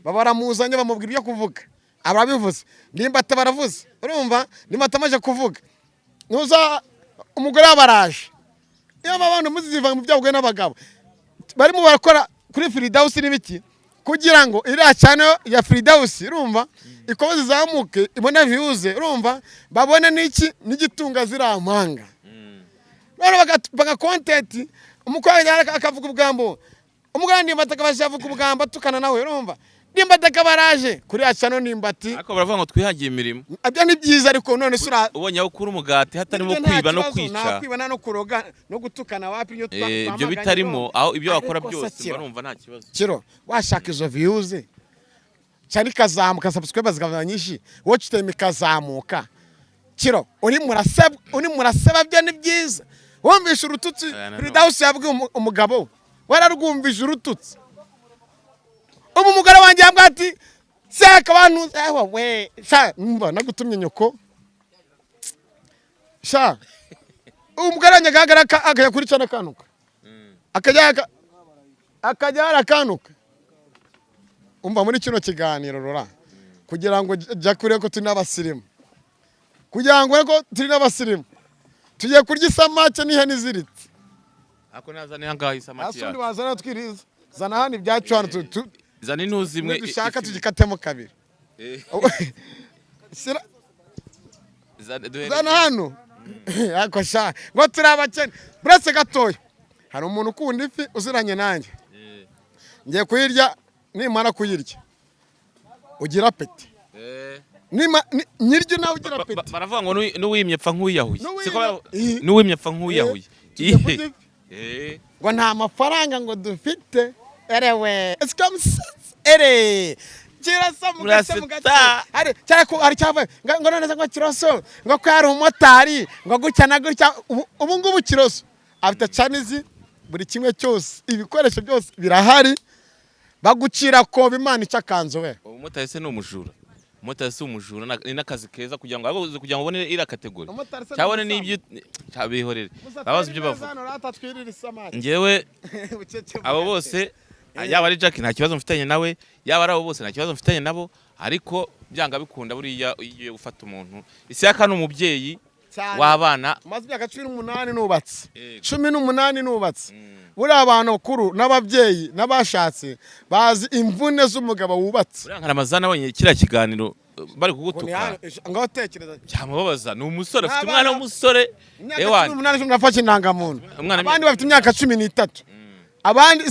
baba baramuzanye, bamubwira ibyo kuvuga, ababivuze. Ndimbati baravuze, urumva Ndimbati amaze kuvuga, nuza umugore wabaraje. Iyo abantu muzivanga mu byabugwe n'abagabo barimo barakora kuri Firidausi n'ibiki, kugira ngo iriya channel ya Firidausi, urumva, ikomeze izamuke, ibone views, urumva babone n'iki n'igitunga ziriya mpanga. None baga content, umukobwa akavuga ubwambo, umugore Ndimbati akabasha avuga ubwambo atukana nawe, urumva Ndimbati akaba araje kuri ya channel Ndimbati. Ariko baravuga ngo twihangiye imirimo. Ibyo ni byiza, ariko none se Ubonye aho ukura umugati hatarimo Ibyo nta kwiba no kibazo, kwica. Nta kwiba, nta no kuroga no gutukana, wapi ibyo Ibyo twamaganye, bitarimo, urumva. aho ibyo wakora Ariko byose Sakiro, mba numva nta kibazo. Kiro washaka izo views cyane ikazamuka, subscribers zikaba nyinshi, watch time ikazamuka, kiro uri muraseba, byo ni byiza. Wumvishe urututsi Aya, nanone. Firidausi yabwiye umugabo we, wararwumvishe urututsi. Ubu umugore wanjye yambwiye ati seka abantu ewa we sha, numva nagutumye nyoko sha. Umugore wanjye agaragara akajya kuri cana akanuka, akajya arakanuka. Umva, muri kino kiganiro rora kugira ngo jya kure ko turi n'abasirimu, kugira ngo ko turi n'abasirimu, tugiye kurya isamake n'ihene iziritse. Ariko nazane ahangaha isamaki Hasi undi yacu. wazana twiriza, zana hano ibyacu hano Zana intuzi imwe. Dushaka Ifi. tugikatemo kabiri. Zana hano. Ariko sha, ngo turi abakene. Buretse gatoya, hari umuntu ukunda ifi uziranye nanjye. Ngiye kuyirya, nimara kuyirya ugira appétit. Nyiryo nawe ugira appétit. Baravuga ngo n'uwimye apfa nk'uwiyahuye. Siko n'uwimye apfa nk'uwiyahuye. Tugiye kurya ifi. Ngo nta mafaranga ngo dufite, erewe sikamusatsi ere kirasa mu gace mu gace. Muraseta. Hari cyara ko hari cyava ngo none se ngo Kiroso ngo ko yari umumotari ngo gutya na gutya. Ubu ngubu Kiroso afite channel, buri kimwe cyose, ibikoresho byose birahari, bagucira koba Imana ica akanzu we. Umumotari se ni umujura? Umumotari si umujura, ni n'akazi keza kugira ngo ahubwo kugira ngo ubone iriya catégorie Umumotari se ni cyabone umusambo. n'ibyo cyabihorere babazi ibyo bavuga. Njyewe abo bose, yaba ari Jack nta kibazo mfitanye nawe, yaba ari abo bose nta kibazo mfitanye nabo, ariko byanga bikunda buriya iyo ugiye gufata umuntu, Isiyaka ni umubyeyi w'abana. Maze imyaka 18 nubatse. Yego. 18 nubatse. Buriya abantu bakuru n'ababyeyi n'abashatse bazi imvune z'umugabo wubatse. Buriya nka Ramazani abonye kiriya kiganiro bari kugutuka, Ngaho tekereza. byamubabaza. Ni umusore afite N'abana- umwana w'umusore. Imyaka Ewana. 18 nafashe indangamuntu. Umwana Abandi bafite imyaka 13, abandi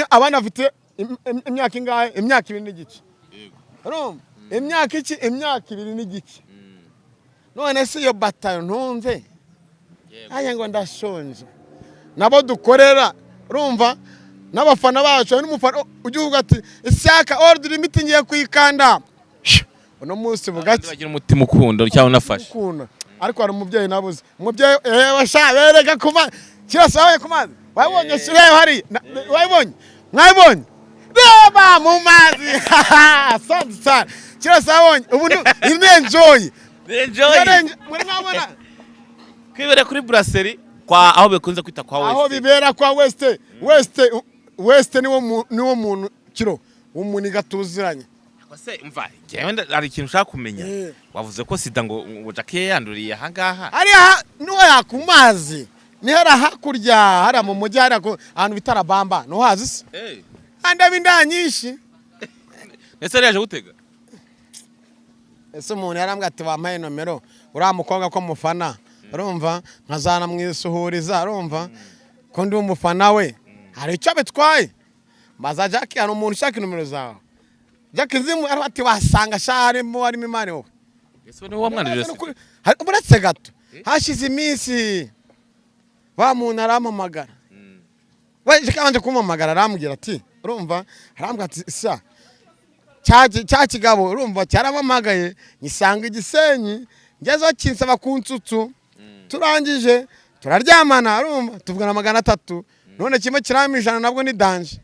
abandi bafite imyaka ingahe? Imyaka 2 n'igice. Urumva imyaka iki? Imyaka 2 n'igice. None se iyo batayo ntunze aya ngo ndashonje, nabo dukorera, urumva n'abafana bacu, hari n'umufana ujya uvuga ati Ishyaka order imiti ngiye kuyikanda uno munsi bugacya. Bagira umutima ukunda cyangwa unafashe. Ukunda, ariko hari umubyeyi nabuze, umubyeyi ewe sha bereka kuma kirasa wabaye ku mazi, wabonye? Shireba hari wabonye, mwabonye. Reba mu mazi. Asante sana. Kirasa abonye ubu ni enjoy. Enjoy. Muri mwabona Kwibera kuri brasserie kwa aho bikunze kwita kwa aho West. Bibera kwa West. West, West niwo muntu kiro umuniga tuziranye. Se umva, njyewe hari ikintu ushaka kumenya. Eh. Wavuze ko sida ngo Jackie yanduriye aha ngaha. Hariya niwo yakumazi ni hariya hakurya, hariya mu mujyi, hariya ahantu bita Rabamba, ntuhazi se? Eh. Andaba indaya nyinshi. Ese yari yaje gutega? Ese umuntu yarambwira ati: "Wampaye nomero uriya mukobwa ko mufana, urumva nkazanamwisuhuriza, urumva ko ndi umufana we, hari icyo bitwaye?" Mbaza Jackie: "Hari umuntu ushaka nomero zawe?" Jackie nzimu ati: "Wasanga sha harimo imari wowe." Ese niwe wamwandurije sida? Uretse gato, hashize iminsi wa muntu arampamagara. We Jackie abanje kumpamagara, arambwira ati, urumva, arambwira ati: "Sa cya kigabo, urumva, cyarampamagaye, nyisanga Igisenyi, ngezeho kinsaba ku nsutsu, turangije turaryamana, urumva, tuvugana 300, none kimwe kirama 100, nabwo ni danger."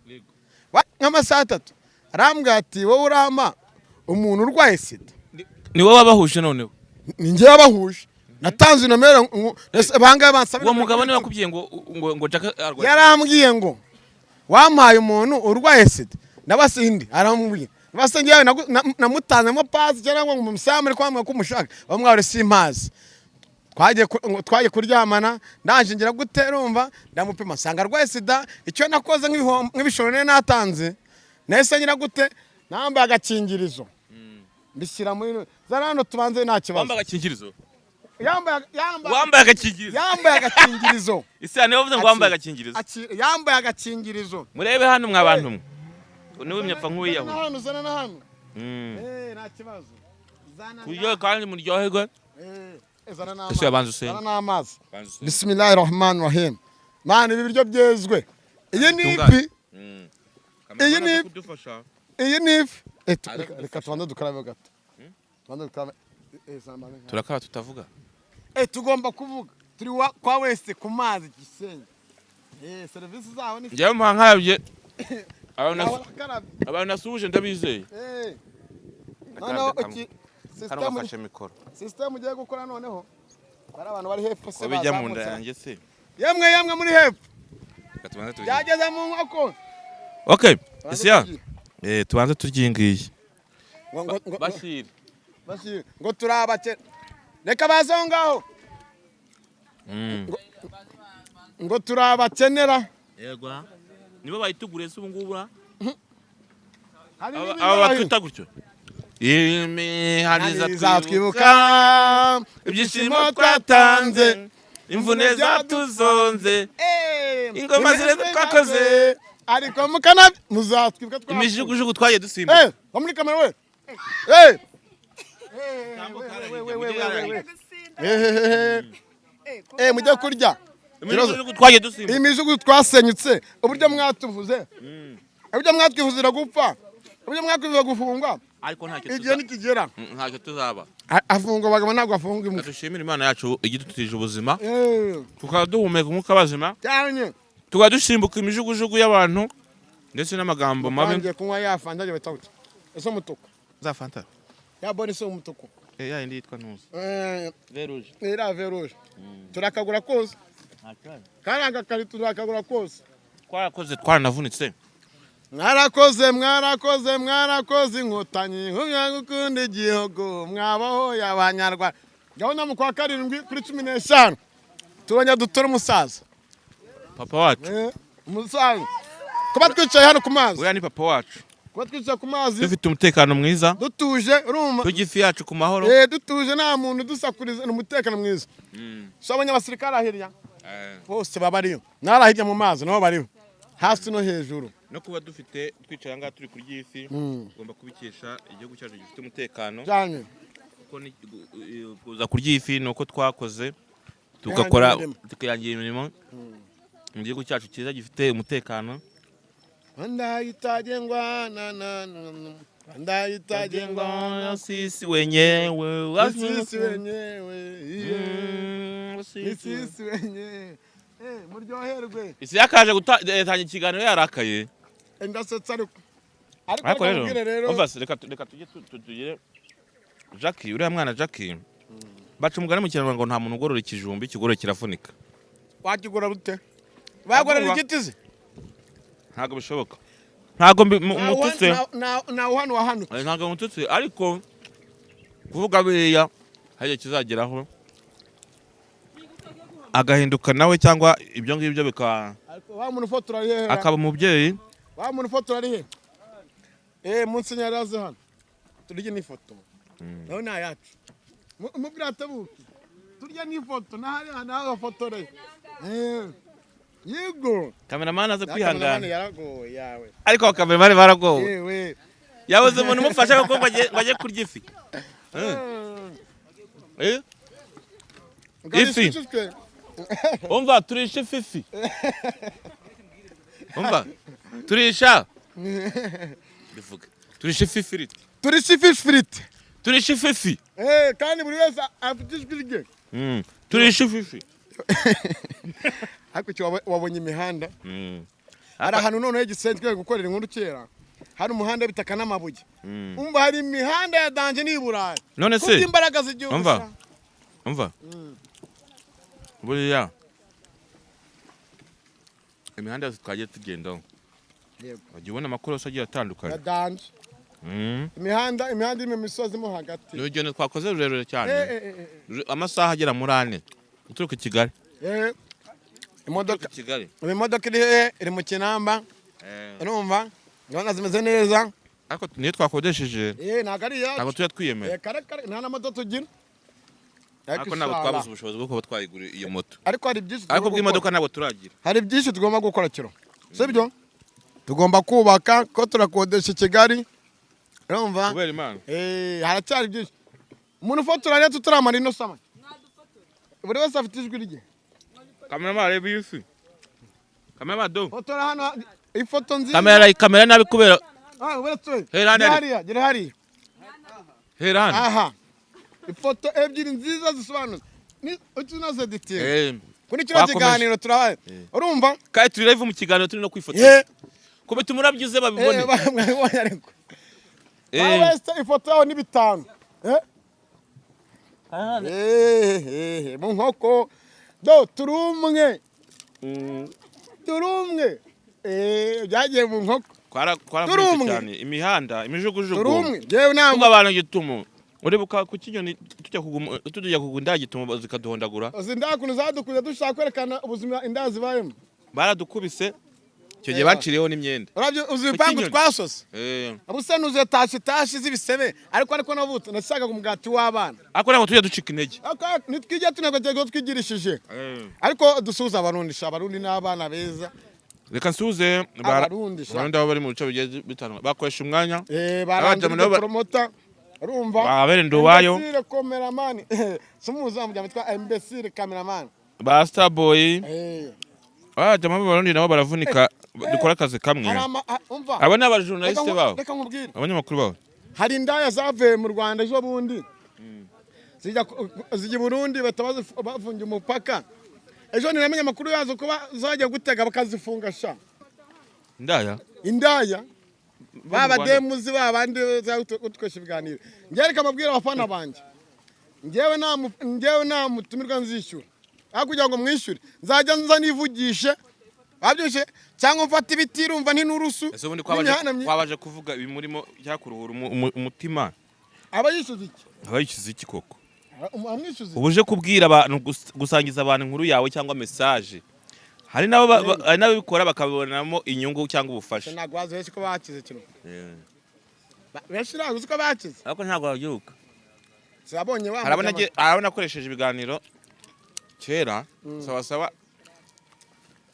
Nk'amasaha 3 arambwira ati: "Wowe urampa umuntu urwaye sida?" Ni wowe wabahuje noneho? Ni njye wabahuje, natanze inomero ese bangahe bansaba? Uwo mugabo niwe wakubwiye ngo Jackie arwaye? Yarambwiye ngo: "Wampaye umuntu urwaye sida?" Ndabasindi aramubwira base ngewe namutanzemo pasi cyangwa ngo umusamu ari kwambwira ko umushaka bamware simpazi. Ngo twagiye kuryamana, ndaje ngira gute, urumva, ndamupima nsanga arwaye sida. Icyo nakoze nk'ibishoro nari natanze, nahise ngira gute, nambaye agakingirizo, mbishyira muri zara hano tubanze, nta kibazo. Wambaye agakingirizo? Yambaye Wambaye agakingirizo? Yambaye agakingirizo. Ese niwe wavuze ngo wambaye agakingirizo? Yambaye agakingirizo. Murebe hano mwa bantu mwe, niwe myapfa Zana nk'uwiyahura. hano, zana na hano. Eh, nta kibazo. Zana. Kuryohe kandi muryoherwe. Eh, zana n'amazi. Ese yabanza usenge. Zana n'amazi. Banza usenge. Bismillahir rahmanir rahim. Mana, ibi biryo byezwe. Iyi ni Tungane. ifi. Iyi ni- kudufasha. Iyi ni ifi. Eh, Aza reka tubanze dukarabe gato. Tubanze dukarabe. Eh, zana Turakaba tutavuga. Eh, tugomba kuvuga. Turi kwa Wese ku mazi Gisenyi. Eh, serivisi zaho ni Njyewe muha nkabye abantu Bakarabye. abantu nasuhuje ndabizeye. Eh. Noneho iki Kano system gafashe mikoro. System ugiye gukora noneho. Bari abantu bari hepfo se Ko bijya mu nda bazamutse. yanjye se? Yemwe, yemwe muri hepfo. Reka tubanze turye. Byageze mu nkoko. Okay, Isiya, eh, tubanze turye iyi ngiyi. Ngo Bashir. Bashir, ngo turabake. Reka baze aho ngaho. Ngo turabakenera. Yego, nibo bayituguriye se ubu ngubu? Hari Aba n'ibindi aba bahari. batwita gutyo imihanda. Izatwibuka Ibyishimo twatanze, imvune zatuzonze, Eh, ingoma zireze twakoze. Ariko mukana muzatwibuka twapfuye. Imijugujugu twagiye dusimbuka. Eh, wa muri kamera we. Eh. Eh, eh, mujye kurya. Imijugujugu twagiye dusimbuka. Imijugujugu twasenyutse, uburyo mwatuvuze, uburyo mwatwifuzira gupfa, uburyo mwatwifuza gufungwa. Ariko ntacyo Igihe nikigera. Ntacyo tuzaba. Afungwa abagabo, ntabwo afunga imbwa. Dushimire Imana yacu igidutije ubuzima, Eh, tukaba duhumeka umwuka bazima, cyane. Tukaba dusimbuka imijugujugu y'abantu ndetse n'amagambo mabi. Tangiye kunywa ya fanta bita gute? Ese umutuku. Za fanta? Ya boni se umutuku. Eh, ya indi yitwa ntuzi. Eh, Veruje. Iriya veruje turakagura kose, kariya gakarito turakagura kose. Twarakoze, twaranavunitse. Mwarakoze, mwarakoze, mwarakoze Inkotanyi, nkumya gukunda igihugu, mwabahoye Abanyarwanda. Gahunda mu kwa karindwi kuri 15 turongera dutore umusaza. Papa wacu. Eh, umusaza. Kuba twicaye hano ku mazi, Uriya ni papa wacu. kuba twicaye ku mazi, Dufite umutekano mwiza, dutuje, urumva, turya ifi yacu ku mahoro. Eh, dutuje, nta muntu udusakuriza, ni umutekano mwiza. So abanyabasirikare ahirya bose baba ariyo, n'ari hirya mu mazi nabo bariho, hasi no hejuru. No kuba dufite twicara ngaha turi kurya ifi, tugomba kubikesha igihugu cyacu gifite umutekano. Cyane. Kuko kuza kurya ifi ni uko twakoze, tugakora, imirimo. tukihangira imirimo mu gihugu cyacu cyiza gifite umutekano. Rwanda itagengwa na Rwanda itagengwa na sisi wenyewe. Ni sisi wenyewe, iye. Mm, Ni sisi wenyewe. Eh, muryoherwe. Isi yakaje gutanga ikiganiro yarakaye. Ndasetsa ariko. Ariko Ariko reka rero nkubwire rero, umva se, reka tujye tugire Jackie, uriya mwana Jackie, baca umugani mu Kinyarwanda ngo nta muntu ugorora ikijumba, ikigorora kirafunika. Wakigura bute? Bagorora Ntabwo igiti se? Ntabwo bishoboka, ntabwo mututse. Ntawe hano wahanutse. Ntabwo mututse, ariko kuvuga biriya hari igihe kizageraho agahinduka nawe, cyangwa ibyo ngibyo bikaba Ariko wa muntu ufotora ari hehe? Akaba umubyeyi. Wa muntu ufotora ari he? Munsi nyaraze hano turye n'ifoto nawe ni ayacu. Umubwira atabuke turye n'ifoto n'ahariya nawe bafotoreye. Yego. Kameramani aze Kameramani kwihangana. Yaragowe yawe. Ariko abakameramani baragowe. Yewe. Yabuze umuntu umufasha kuko ngo ajye kurya ifi. Ifi. Umva, turisha ififi, umva, turisha, bivuge, turisha ifi ifiriti. Turisha ifi ifiriti. Turisha ififi. Kandi buri wese afite ijwi rye. Turisha ififi. Ariko icyo wabonye imihanda, hari ahantu noneho igisenyi twiye gukorera inkuru kera, hari umuhanda w'ibitaka n'amabuye. Umva, hari imihanda ya danger n'i Burayi. None se Kubw'imbaraga z'igihugu. Umva. Sha. Umva, buriya imihanda yose twagiye tugendaho, Yego. wajya ubona amakorosi agiye atandukanye. Ya danger. Imihanda iri mu misozi mo hagati. Ni urugendo twakoze rurerure cyane, amasaha agera muri 4 uturuka i Kigali. Imodoka Uturuka i Kigali. Ubu imodoka iri hehe? Iri mu Kinamba. Urumva, ndabona zimeze neza. Ariko niyo twakodesheje. Ntabwo ari Ntabwo iyacu. tujya twiyemera. Kare kare, nta na moto tugira. Ariko ntabwo twabuze ubushobozi bwo kuba twayigura iyo moto. Ariko hari byinshi Ariko tugomba bw'imodoka gukora. ntabwo turagira. Hari byinshi tugomba gukora kiro, sibyo? Tugomba kubaka ko turakodesha i Kigali, urumva? Kubera Imana. Haracyari byinshi. Umuntu ufotora rero, tutaramara ino sama, buri wese afite ijwi rye. Kameramani, areba iyi fi, kameramani do. Fotora hano ifoto nziza. Kamera, kamera nabi kubera Ah, uretse Hera hano. gira hariya, gira hariya. Hera hano. Aha, ifoto ebyiri nziza zisobanutse ni utunoze detail. Kuri kino Twakomeje. kiganiro turabaye, urumva? Kandi turi live mu kiganiro, turi no kwifotoza. Kubita umurabyo uze babibone. Mwabibonye ariko. Wese ifoto yawe ni 5. Mu nkoko do, turi umwe, turi umwe. Byagiye mu nkoko. Twaravunitse Turi umwe. cyane, imihanda, imijugujugu. Turi umwe, yewe ntabwo. Kuvuga abantu gitumo, uribuka ku Kinyoni tujya kugura indaya gitumo zikaduhondagura? Uzi indaya ukuntu zadukuze dushaka kwerekana ubuzima indaya zibayemo? Baradukubise icyo gihe, baciriyeho n'imyenda. Urabyo, uzi ibipangu Kinyoni. twasose? Ubusa nuzuye tashi tashi z'ibisebe, ariko navutse nashakaga umugati w'abana. Ariko ntabwo tujya ducika intege. Ariko nitwijya tunebwa cyangwa twigirishije. Ariko dusuhuza Abarundi sha, Abarundi ni abana beza. Reka nsuhuze Abarundi sha. Abarundi aho bari mu bice bigiye bitandukanye bakoresha umwanya. Barangije nabo promota, urumva? Babere Nduwayo. Imbesire cameraman, sumuza mujya witwa imbesire cameraman. Ba Starboy. Abajama b'Abarundi nabo baravunika, dukora akazi kamwe. Hari umva. Abo ni abajournaliste babo. Reka nkubwire. Abanyamakuru babo. Hari indaya zavuye mu Rwanda ejo bundi, zijya i Burundi, bahita bafunga umupaka. Ejo ntiramenya amakuru yazo ko zajya gutega bakazifunga sha. Indaya? Indaya. Bo mu Ba Rwanda. bademuzi ba bandi utwesha ibiganiro. Njyewe reka mbabwire abafana banjye, njyewe nta mutumirwa nzishyura. Aho kugira ngo mwishyure, nzajya nza nivugishe, wabyushe, cyangwa mfate ibiti, urumva, ntinurusu Ese ubundi n'imihanda kwabaje kuvuga ibimurimo cyakuruhura umutima? Aba yishyuza iki? Aba yishyuza iki koko? Amwishyuza iki? Uba uje kubwira abantu, gusangiza abantu inkuru yawe cyangwa message. Hari n'abo hari n'ababikora bakabibonamo inyungu cyangwa ubufasha. Ntabwo bazi benshi ko bakize kino. Benshi ntabwo uzi ko bakize. Ariko ntabwo babyibuka. Sinabonye wa Hari mujama. abona akoresheje ibiganiro kera. Sawa sawa,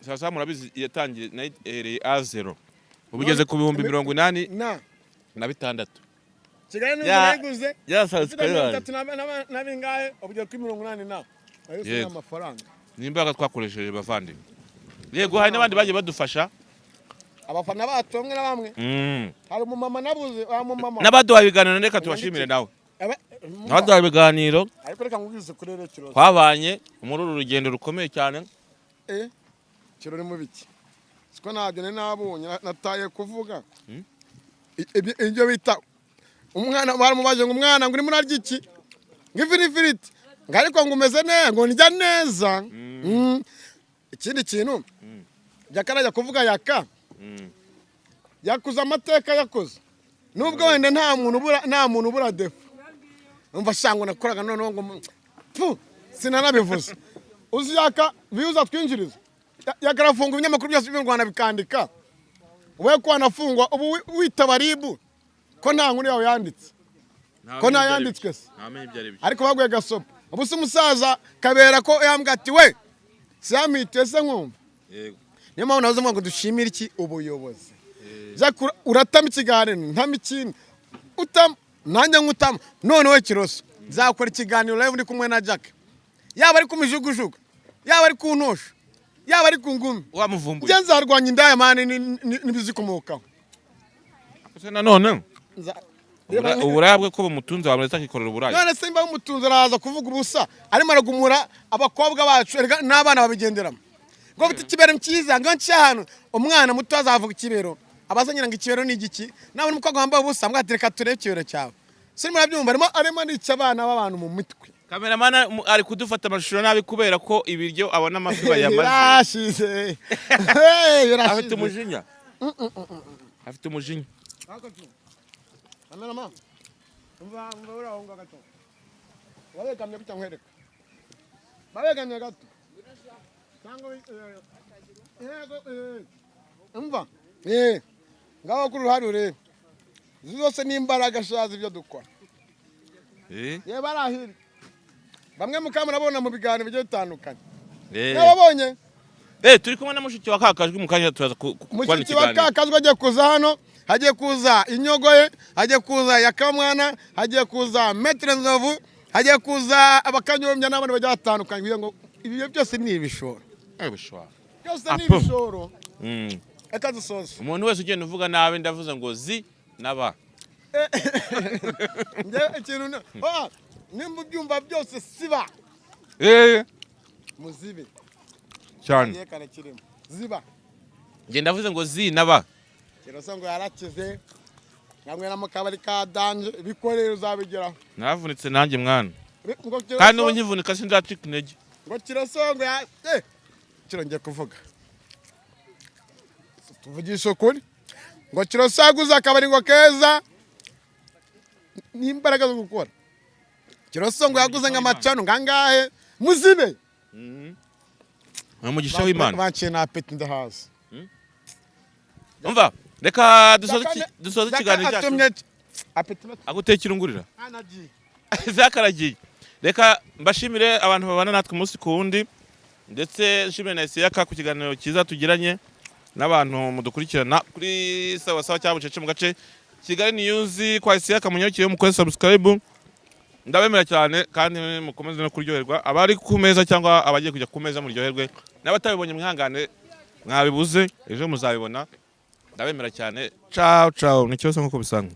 sawa sawa, murabizi yatangiye nayo ihereye a zero, ubu ugeze ku bihumbi 86 Na Kigali n'inzu nayiguze ya ifite 30 na bingahe, ubu ugeze kuri 80 na ayo si amafaranga. Ni imbaraga twakoresheje, bavandimwe. Yego, hari n'abandi bagiye badufasha. Abafana bacu bamwe na bamwe. Hari umumama nabuze, wa mumama. N'abaduhaye ibiganiro, reka tubashimire nawe. N'abaduhaye ibiganiro. Ariko reka nkubwize kuri rero kirozi. Twabanye muri uru rugendo rukomeye cyane. Kirori mu biki, siko ntabyo nari nabonye, nataye kuvuga. Ibyo bita umwana, baramubaje ngo umwana ngo urimo urarya iki? Ngo ifi n'ifiriti. Ngo ariko ngo umeze neza, ngo ndya neza. Ikindi kintu Jackie arajya kuvuga, Yaka yakuze amateka yakoze, nubwo wenda nta muntu ubura défaut. Umva shango, nakoraga noneho ngo pu sinanabivuze. Uzi Yaka views atwinjiriza? Yaka arafunga ibinyamakuru byose by'u Rwanda bikandika. Wowe ko wanafungwa ubu witaba RIB ko nta nkuru yawe yanditse, ko nta yanditswe se? Ntamenye ibyo ari byo. Ariko baguye gasopo. Ubu se umusaza Kabera ko yambwira ati we siyamwitiye se nkumva? Yego. Niyo mpamvu navuze ngo dushimire iki ubuyobozi. Jack, uratama ikiganiro, ntama ikindi, utama nanjye nkutama. Noneho Kiroso nzakora ikiganiro live ndi kumwe na Jack, yaba ari ku mijugujugu, yaba ari ku ntosho, yaba ari ku ngumi. Wamuvumbuye. Njye nzarwanya indaya man n'ibizikomokaho. Se nanone uburaya bwe ko bumutunze, wamuretse akikorera uburaya? None se imba umutunzi araza kuvuga ubusa, arimo aragumura abakobwa bacu, erega n'abana babigenderamo ngo bita ikibero cyiza, ngo nce ahantu umwana muto azavuga ikibero, abaza nyina ngo ikibero ni igiki? Nabona umukobwa wambaye ubusa mbwa, reka turebe ikibero cyawe. Sirimo murabyumva, arimo anica abana b'abantu mu mitwe. Cameraman ari kudufata amashusho nabi kubera ko ibiryo abona amafi bayamaze. Birashize. Hey, birashize. Afite umujinya, afite umujinya. Cameraman, umva, umva, uraho ngo gato babegamye gutya, nkwereka babegamye gato cyangwa yego, umva, ngaho kuri uruhare urebe, izi zose ni imbaraga shaza ibyo dukora. Yewe, barahira bamwe mukamurabona mu biganiro bigiye bitandukanye. Mwababonye. Turi kumwe na mushiki wa Kakajwi, mu kanya turaza kubana Mushiki wa ikiganiro. Kakazwa agiye kuza hano, hagiye kuza Inyogoye, hagiye kuza Yakamwana, hagiye kuza Maître Nzovu, hagiye kuza Abakanyombya n'abandi bagiye batandukanye, kugira ngo ibi byose ni ibishoro. Bishobora. Byose ni Apo. ibishoro. Reka dusoze. Umuntu wese ugenda uvuga nabi, ndavuze ngo zi na ba. Njye ikintu nimba ubyumva byose, siba. Muzibe. Cyane. Yerekane kirimo ziba. Njye ndavuze ngo zi na ba. Kiroso ngo yarakize, nkamwera mu kabari ka danger, bikorere uzabigeraho. Navunitse nanjye mwana. Ngo Kiroso- Kandi n'ubu nkivunika sinzacika intege. Ngo Kiroso ngo ya kiro ngiye kuvuga, tuvugisha ukuri, ngo Kiroso yaguze akabari ngo keza n'imbaraga zo gukora. Kiroso ngo yaguze ngo amacano ngo angahe? Muzibe. Ni umugisha w'Imana. Banciye na appétit, ndahazi. Umva, reka dusoze ikiganiro cyacu. Atumye appétit. Agutekera ungurira. Anagiye. Zakaragiye. Reka mbashimire abantu babana natwe umunsi ku wundi, ndetse nshimire na Isiyaka ku kiganiro cyiza tugiranye, n'abantu mudukurikirana kuri Sawa Sawa cyangwa Bucece mu gace Kigali News kwa Isiyaka Munyarukire, mukore subscribe. Ndabemera cyane kandi mukomeze no kuryoherwa, abari ku meza cyangwa abagiye kujya ku meza muryoherwe, n'abatabibonye mwihangane, mwabibuze, ejo muzabibona. Ndabemera cyane. Ciao ciao. Ni cyose nk'uko bisanzwe.